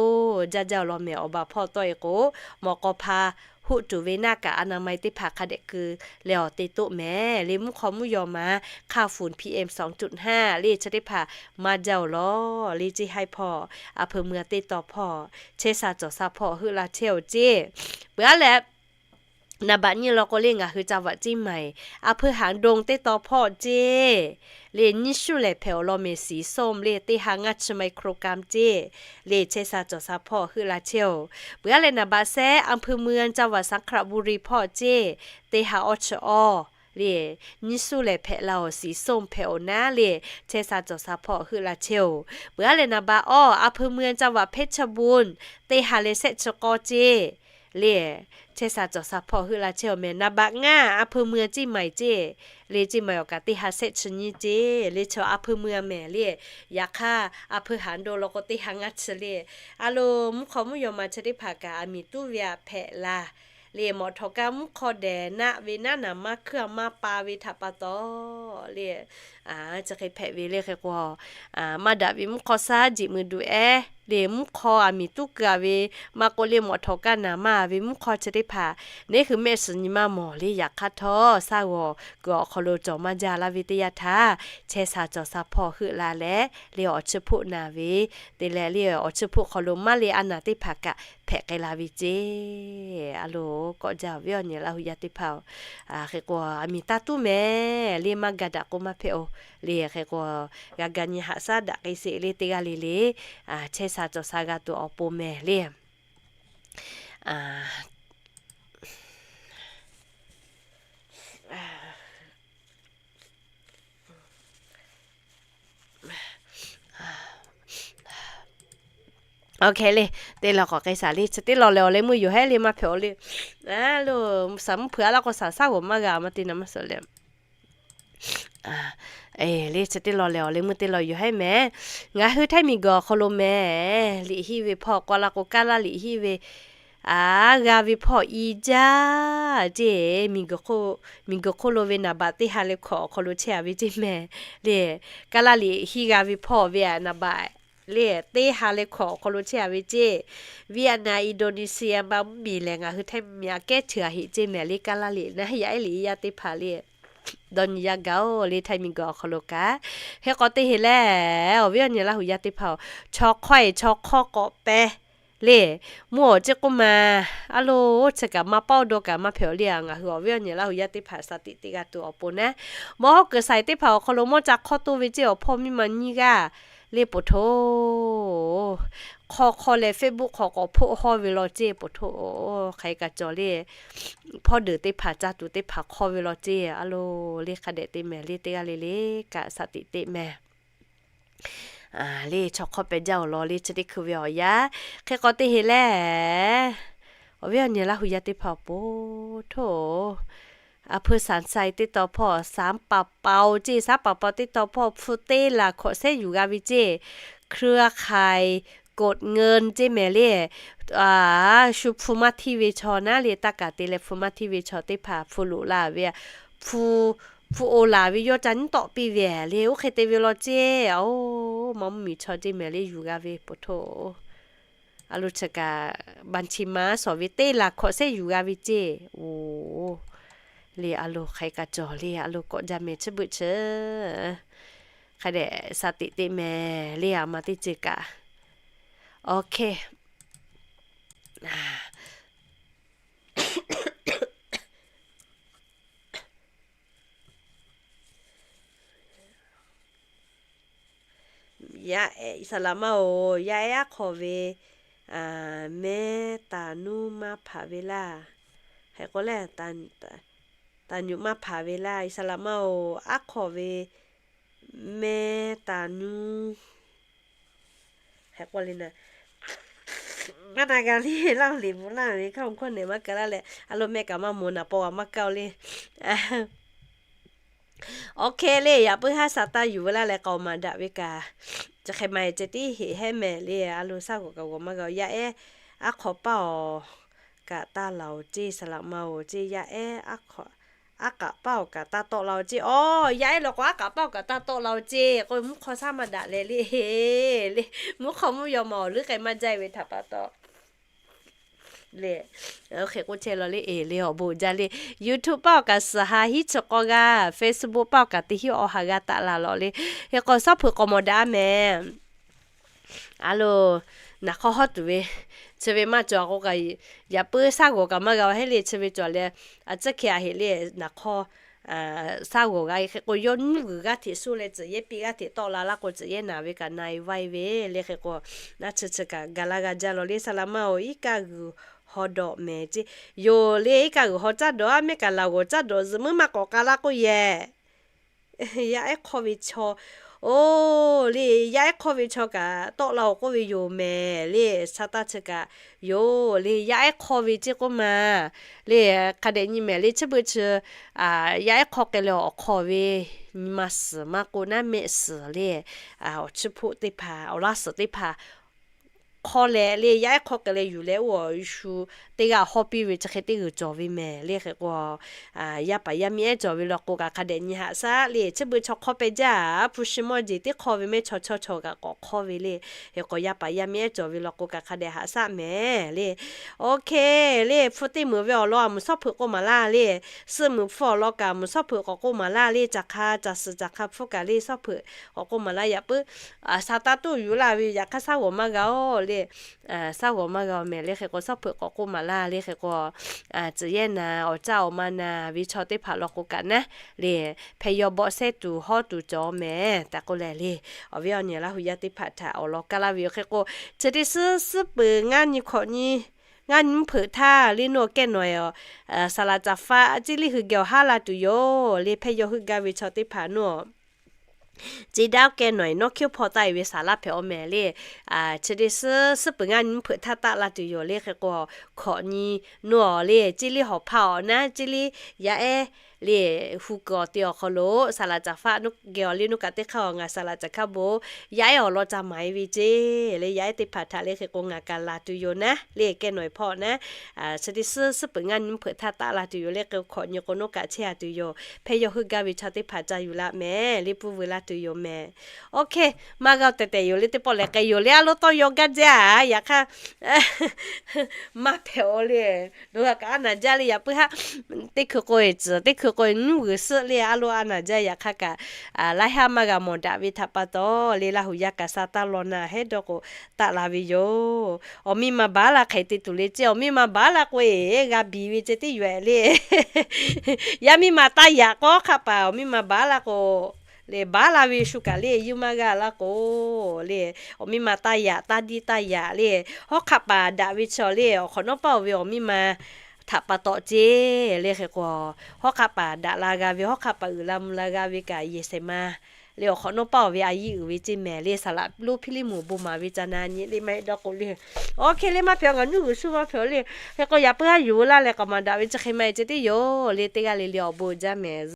jaˇ jaˇ-oˬ law mehˍ, awˬ baˬ hpawˇ tawˆ-e k'o, mawꞈ k'aw hpa hoˆ tuˬ ve naˆ kaꞈ อนามัย teˇ hpaˍ hk'a dehꞈ keu leh awˬ te toˆ mehˍ le. Mvuhˇ hk'aw mvuhˇ yaw ma hk'aˇ fuˍ PM สองจุดห้า le chi teˇ hpaˍ maˇ jaˇ-oˬ law le, ceˇ haiˉ hpawˇ, อำเภอเมือง teˇ taw hpawˇ chehˇ sha cawˬ sha hpawˇ heuˆ la chehˇ-oˬ ceˇ. Peuˬ-a leh, naˍ baꞈ nyi law k'o le ngaˬ hui จังหวัด เชียงใหม่ อำเภอหางดง teˇ taw hpawˇ ceˇ le, nyiˇ shuˉ lehˬ hpehꞈ-oˬ law mehˍ, สีส้ม le, teˇ ha ngaˇ chi ไมโครกรัม ceˇ le, chehˇ sha cawˬ sha hpawˇ heuˆ la chehˇ-oˬ. Peuˬ-a leh naˍ baꞈ sehˉ อำเภอเมือง จังหวัดสระบุรี hpawˇ ceˇ, teˇ ha awˇ chi awˇ le, nyiˇ suˉ lehˬ hpehꞈ la awˬ siˍ soˇ hpehꞈ awˬ naˉ le, chehˇ sha cawˬ sha hpawˇ heuˆ la chehˇ-oˬ. Peuˬ aˉ leh နံပါတ် awˇ, อำเภอเมือง จังหวัดเพชรบูรณ์ teˇ ha leh shehˆ chi k'awˇ ceˇ le, chehˇ sha cawˬ sha hpawˇ heuˆ la chehˇ-oˬ mehˍ. นံပါတ် ngaˇ, อำเภอเมือง เชียงใหม่ ceˇ le, เชียงใหม่ awˬ kaꞈ teˇ ha shehˆ chi nyiˇ ceˇ le, chaw อำเภอเมือง mehˍ le, yaꞈ hk'aˇ อำเภอ หางดง law k'o teˇ ha ngaˇ chi le. A lo, mvuhˇ hk'aw mvuhˇ yaw ma chi teˇ hpaˍ kaꞈ aˬ miˍ tuˉ ve aꞈ hpehꞈ la le, mawꞈ htawꞈ kaˇ mvuhˇ hk'aw dehˬ naˆ ve naˉ naˍ maˇ hkuiˇ a maˇ pa ve htaꞈ pa taw le, chi hk'e hpehꞈ ve le hk'e k'o, maˇ daꞈ ve mvuhˇ hk'aw shaˉ jeꞈ mui duꞈ ehˉ le, mvuhˇ hk'aw aˬ miˍ tuˉ keu a ve maˇ k'oˆ le, mawꞈ htawꞈ kaˇ naˍ maˇ ve mvuhˇ hk'aw chi teˇ hpaˍ neˉ hui mehˆ shiˍ nyi maˇ mawˬ le, yaꞈ hk'aˇ htawˇ shaˉ g'awˬ kuiˬ awˬ hk'aw lo cawˬ maˇ jaˇ laˇ ve teˇ yanˇ htaˇ, chehˇ sha cawˬ sha hpawˇ heuˆ la leh le, awˬ chiˇ hpoˆ naˍ ve te leh le, awˬ chiˇ hpoˆ hk'aw lo maˇ le a naˍ teˇ hpaˍ kaꞈ hpehꞈ k'ai la ve ceˇ. A lo, kawˆ jaˇ awˬ viˉ awˬ nyi Laˇ hu yaˇ teˇ hpaˍ-oˬ, hk'e k'o aˬ miˍ taˇ tuˉ mehˍ le, maˇ ga daꞈ k'o maˇ hpehꞈ-oˬ le, hk'e k'o g'a ga nyi haꞈ shaˉ daꞈ k'ai sheˍ le, teˇ g'aˇ le le chehˇ sha cawˬ sha g'a tuˬ awˬ pon mehˍ le. Oˇ hk'e le, teˇ law k'awꞈ k'ai shaˍ le, chi teˇ law lehˬ awˬ leh meuˇ yoˬ hehˉ le maˇ hpehꞈ-oˬ le. A lo, shaˍ mvuhˇ hpeuꞈ a laˇ k'o shaˍ shaˉ g'awˬ maˇ g'a maˇ te na maˇ suhˍ le. Le chi teˇ law lehˬ awˬ leh meuˇ teˇ law yoˬ hehˉ mehˍ. Ngaˬ hui Htaiˇ miˬguiˬ awˬ hk'aw lo mehˍ, liꞈ hiˆ ve hpawˇ k'oˆ la k'o, Kaˇlaˇ liꞈ hiˆ ve a g'a ve hpawˇ i jaˇ ceˇ. Miˬguiˬ hk'oˆ lo ve naˍ baꞈ teˇ ha leh hkawꞈ awˬ hk'aw lo chehˇ a ve ceˇ mehˍ le. Kaˇlaˇ liꞈ hiˆ g'a ve hpawˇ ve a naˍ baꞈ le, teˇ ha leh hkawꞈ awˬ hk'aw lo chehˇ a ve ceˇ. Vietnam, Indonesia, Myanmar mvuhˇmiˬ lehˬ ngaˬ hui Htaiˇ miˬ aꞈ kehˉ htuꞈ a heꞈ ceˇ mehˍ le, Kaˇlaˇ liꞈ naˉ yaˇ ehˉ liꞈ yaˇ teˇ hpaˍ le. Dawˇ nyi yaˇ gaˬ-oˬ le, Htaiˇ miˬguiˬ awˬ hk'aw lo kaꞈ. Hk'e k'o teˇ heˍ lehˬ, awˬ viˉ awˬ nyi Laˇ hu yaˇ teˇ hpaˍ-oˬ, chaw hk'awˇ eˬ chaw hk'awˇ k'awꞈ pehˇ le. Mvuhˇ awˬ ceˇ k'oˆ ma, a lo, chi kaꞈ maˇ paˇ dawˇ kaꞈ maˇ hpehꞈ-oˬ le. Ngaˬ hui awˬ viˉ awˬ nyi Laˇ hu yaˇ teˇ hpaˍ shaˍ tiꞈ teꞈ g'a tuˬ awˬ pon naˉ, mawˇ hawˉ kuiˬ saiˍ teˇ hpaˍ awˬ hk'aw lo mawˇ ca hk'awˇ toˇ ve ceˇ, awˬ hpawˇ miˇ ma nyiˇ g'aˇ le poˬ htoˇ, hk'awˇ hk'awˇ leh Facebook hk'aw k'awꞈ hpoˆ hawˇ ve law ceˇ poˬ htoˇ. Hk'aˬ hk'e kaꞈ cawˬ le, hpawˇ deuˬ teˇ hpaˍ caˇ tuˬ teˇ hpaˍ hk'awˇ ve law ceˇ. A lo, le hk'a dehꞈ te mehˍ le, teˇ g'aˇ le le kaꞈ shaˍ tiꞈ teꞈ mehˍ le. Chaw hk'awˇ pehˇ jaˇ-oˬ law le, chi teˇ hkui ve awˬ yanˇ. Hk'e k'o teˇ heˍ lehˬ, awˬ viˉ awˬ nyi Laˇ hu yaˇ teˇ hpaˍ awˬ pon htoˇ, a hpui Sanˍ sai teˇ taw hpawˇ, Sanˍ paˍ paoˍ ceˇ, Sanˍ paˍ paoˍ teˇ taw hpawˇ hpu teˇ laˬ hkawꞈ shehˉ yuˬ g'a ve ceˇ. เครือข่ายกดเงิน ceˇ mehˍ le. Shu hpu maˇ htiˇ ve chaw naˉ le, taˇ kaˍ te leh hpu maˇ htiˇ ve chaw teˇ hpaˍ hpu loꞈ la ve, hpu, hpu oˬ laˬ ve yawˇ ca nyiˉ tawˆ piˇ ve le. Oˇ hk'e te ve law ceˇ. Oˇ, Myanmar mvuhˇmiˬ chaw ceˇ mehˍ le, yuˬ g'a ve poˬ htoˇ. A lo, chi kaꞈ บัญชีม้า shawˍ ve teˇ laˬ hkawꞈ shehˉ yuˬ g'a ve ceˇ. Oˇ, le a lo, hk'aˬ hk'e kaꞈ cawˬ le, a lo, kawˆ jaˇ mehˍ chi beuꞈ chi. Hk'a dehꞈ shaˍ tiꞈ teꞈ mehˍ le, a ma teˇ ceuˬ kaꞈ. Oˇ hk'e Yaˇ ehˉ, saˍ laˍ maˇ-oˬ, yaˇ ehˉ aˉ hk'aw ve mehˉ taˍ nuˇ maˇ hpaˍ ve laˇ. Hk'e k'o lehˬ, taˍ nyuꞈ maˇ hpaˍ ve laˇ. Saˍ laˍ maˇ-oˬ, aˉ hk'aw ve mehˉ taˍ nuˇ hk'e k'o le na, maˇ na g'a le, laˇ liꞈ bvuhꞈ laˇ ve hk'a hk'aw nehˬ maˇ kaˇ laˇ leh, a lo mehˆ kaꞈ maˇ moˍ naˍ paw g'a maˇ kaˇ-oˬ le. Oˇ hk'e le, yaꞈ puiˉ haˉ sha taˇ yuˬ ve laˇ leh k'aoˍ maˍ daꞈ ve kaꞈ, chi hk'e ma-e ceh tiˉ heˍ hehˉ mehˍ le. A lo, shaˉ g'awˬ kaꞈ g'awˬ maˇ g'a-oˬ. Yaˇ ehˉ aˉ hk'aw paˇ-oˬ kaꞈ taˇ laˬ-oˬ ceˇ, saˍ laˍ ma-oˬ ceˇ. Yaˇ ehˉ aˉ hk'aw, aˉ k'aꞈ paˇ-oˬ kaꞈ taˇ tawˆ la-oˬ ceˇ. Oˇ, yaˇ ehˉ law k'o aˉ k'aꞈ paˇ-oˬ kaꞈ taˇ tawˆ la-oˬ ceˇ. K'o mvuhˇ hk'aw shaˉ maˇ daꞈ leh le, le, mvuhˇ hk'aw mvuhˇ yaw ma awˬ leuˉ k'ai maˇ jaˇ ve htaꞈ pa taw le. Oˇ hk'e k'oˆ chehˇ law le, eˬ le, awˬ bon jaˇ le. YouTube paˇ-oˬ kaꞈ suhˍ ha hiˉ chi k'awˇ g'aˇ, Facebook paˇ-oˬ kaꞈ teˇ hiˉ awˬ ha g'aˇ taˆ la lawˬ le. Hk'e k'o shaˉ hpeuꞈ k'awꞈ mawˬ daꞈ mehˍ. A lo, naˍ hk'awˇ hawˉ tuˬ ve chi ve maˇ cawˬ k'o kaꞈ, yaꞈ puiˉ shaˉ g'awˬ kaꞈ maˇ g'a heˆ le. Chi ve cawˬ leh, a tcuhˉ hkeh a heꞈ le, naˍ hk'awˇ shaˉ g'awˬ g'a-e. Hk'e k'o yawˇ nuˇ g'uiˬ g'aˇ hteꞈ suh leh tcuhꞈ yehˇ piˇ g'aˇ hteꞈ tawˆ la laˇ k'o, tcuhꞈ yehˇ naˍ ve kaꞈ na-e vaˇ-e ve le. Hk'e k'o, naˇ chi chi kaꞈ ga laˇ g'a jaˇ law le. Saˍ laˍ ma-oˬ, iˉ kaˆ g'uiˬ haw dawꞈ mehˍ ce. Yoˬ le, iˉ kaˆ g'uiˬ haw caˇ dawꞈ aˉ mehˆ kaꞈ laˬ g'awˬ caˇ dawꞈ zuhꞈ muiˉ maˇ k'awꞈ k'a laˇ k'oˆ yehˬ. Yaˇ ehˉ hk'awˇ ve chaw, oˬ le, yaˇ ehˉ hk'awˇ ve chaw kaꞈ tawˆ la-oˬ k'oˆ ve yoˬ mehˍ le. Sha taˇ chi kaꞈ yoˬ le, yaˇ ehˉ hk'awˇ ve ceˇ k'oˆ ma le. Hk'a dehꞈ nyi mehˍ le, chi beuꞈ chi yaˇ ehˉ hk'awˇ k'ai leh awˬ hk'aw ve nyi ma suhˍ maˇ k'o naˉ mehˆ suhˍ le, awˬ chiˇ hpoˆ teˇ hpaˍ, awˬ laˇ suhˍ teˇ hpaˍ hk'awˇ leh le, yaˇ ehˉ hk'awˇ k'ai leh yuˬ leh oˇ awˬ shu teˇ g'aˇ hawˇ piˇ ve chi hk'e teˇ g'uiˬ cawˬ ve mehˍ le. Hk'e k'o, yaˇ paˍ yaˇ miˇ ehˉ cawˬ ve law k'o kaꞈ hk'a dehꞈ nyi haꞈ shaˉ le. Chi beuꞈ chaw hk'awˇ peh jaˇ, hpu shi mawˇ jeˬ teˇ hk'awˇ ve mehˆ chaw chaw chaw kaꞈ k'awꞈ hk'awˇ ve le. Hk'e k'o yaˇ paˍ yaˇ miˇ ehˉ cawˬ ve law k'o kaꞈ hk'a dehꞈ haꞈ shaˉ mehˍ le. Oˇ hk'e le, hpu teˇ meunˍ ve awˬ lawn a muiˬ shawˉ hpeuꞈ k'oˆ maˍ laˇ le. Suh muiˬ hpu awˬ lawn kaꞈ muiˬ shawˉ hpeuꞈ k'awꞈ k'oˆ maˍ laˇ le. Caˬ hk'a caˬ suhˍ caˬ hk'a hpfuhˇ kaꞈ le shawˉ hpeuꞈ k'awꞈ k'oˆ maˍ laˇ. Yaꞈ puiˉ sa taˇ tuˇ yuˬ laˇ ve, yaꞈ hk'aˇ shaˉ g'awˬ maˇ g'a-oˬ le. Shaˉ g'awˬ maˇ g'a mehˍ le. Hk'e k'o shawˉ hpeuꞈ k'awꞈ k'oˆ maˍ laˇ le. Hk'e k'o tcuhˍ yehˇ naˍ, awˬ caˇ awˬ ma naˍ ve chaw teˇ hpaˍ law k'o kaꞈ naˉ le, hpeh yaw bawˆ sehˉ tuˬ hawˉ tuˬ cawˬ mehˍ tehꞈ k'oˆ leh le. Awˬ viˉ awˬ nyi Laˇ huˍ yaˇ teˇ hpaˍ htaꞈ awˬ lawn kaˇ laˇ ve yoˬ. Hk'e k'o chi teˇ suhˉ suhˉ peuˬ ngaˇ nyi hkawꞈ nyi ngaˇ nyi mvuhˇ hpeuꞈ htaˇ le, nawˬ kehˉ nawˬ e a, saˍ laꞈ caˍ faˆ ceˇ liˇ hui geh awˬ haˉ la tuˬ yoˬ le. Hpeh yaw heuˆ gaˇ ve chaw teˇ hpaˍ nawˬ ceˇ daꞈ kehˉ nawˬ e nawˉ hkiˉ hpaw taˆ e ve saˍ laˇ hpehꞈ-oˬ mehˍ le. Chi teˇ suhˉ suhˉ peuˬ ngaˇ nyi mvuhˇ hpeuꞈ htaˇ taˆ la tuˬ yoˬ le. Hk'e k'o hkawꞈ nyi nawˬ le, ceˇ liˇ hawˍ hpaˇ awˬ naˉ ceˇ liˇ yaˇ ehˉ le, hu kuiˬ awˬ te awˬ hk'aw lo saˍ laꞈ caˍ faˆ nawˬ geh awˬ le, nawˬ kaꞈ teˇ hk'aˇ awˬ ngaˬ saˍ laꞈ caˍ hkaˇ bon yaˇ ehˉ awˬ lawn ca maˍ e ve ceˇ le. Yaˇ ehˉ teˇ hpaˍ htaꞈ le hk'e k'o ngaˬ kaꞈ laˬ tuˬ yoˬ naˉ le. Kehˉ nawˬ e hpawˇ naˉ chi teˇ suhˉ suhˉ peuˬ ngaˇ nyi mvuhˇ hpeuꞈ htaˇ taˆ la tuˬ yoˬ le. Hk'e k'o hkawꞈ nyi k'o nawˬ kaꞈ chehˇ a tuˬ yoˬ. Hpeh yaw heuˆ gaˇ ve chaw teˇ hpaˍ ca yuˬ la mehˍ le, pfuhˇ veu la tuˬ yoˬ mehˍ. Oˇ hk'e, maˇ g'a tehˬ tehˬ yoˬ le, teˇ pawˆ lehˬ k'ai yoˬ le. A lo tawˇ yaw gaˇ jaˇ a, yaꞈ hk'aˇ maˇ hpehꞈ-oˬ le. Nawˬ g'a kaꞈ a naˍ jaˇ le. Yaꞈ puiˉ haˉ teˇ hkui k'o e tcuhˍ, teˇ hkui k'o e nuˇ g'uiˬ suhˆ le. A lo a naˍ jaˇ, yaꞈ hk'aˇ kaꞈ laiˉ haˉ maˇ g'a mawˬ daꞈ ve htaꞈ pa taw le, Laˇ huˍ yaˇ kaꞈ sha taˇ law na hehˉ dawˇ k'o taˆ la ve yoˬ. Awˬ miˇ ma baˉ la hk'e te tuˬ le ceˇ. Awˬ miˇ ma baˉ la k'o e g'a biˬ ve ceˇ teˇ yoˬ ehˍ le. Yaˇ miˇ ma taˇ yaꞈ k'o hk'aˆ paˍ awˬ miˇ ma baˉ la k'o le, baˉ la ve shu kaꞈ le, yawˇ maˇ g'a laˇ k'o le, awˬ miˇ ma taˇ yaꞈ, taˇ diˇ taˇ yaꞈ le. Hawˉ hk'aˆ paˍ daꞈ ve chaw le, awˬ hk'awꞈ nawˉ paˇ-oˬ ve awˬ miˇ ma htaꞈ pa taw ceˇ le. Hk'e k'o hawˉ hk'aˆ paˍ daꞈ la g'a ve, hawˉ hk'aˆ paˍ uiˍ la mvuh la g'a ve kaꞈ yehˬ shehˍ ma le, awˬ hk'awꞈ nawˉ paˇ-oˬ ve a yiˇ uiˍ ve ceˇ mehˍ le. Saˍ laꞈ lonˉ Hpiˇliˇ moˍ bon maˍ ve ca na nyi le maˇ heˆ dawˇ k'o le. Oˇ hk'e le maˇ hpehꞈ, ngaˬ nuˇ g'uiˬ shu maˇ hpehꞈ le. Hk'e k'o yaꞈ puiˉ haˉ yuˬ laˇ leh k'aꞈ maˍ daꞈ ve chi hk'e maˇ heˆ ceˇ teˇ yoˬ le. Teˇ g'aˇ le le awˬ bon jaˇ mehˍ.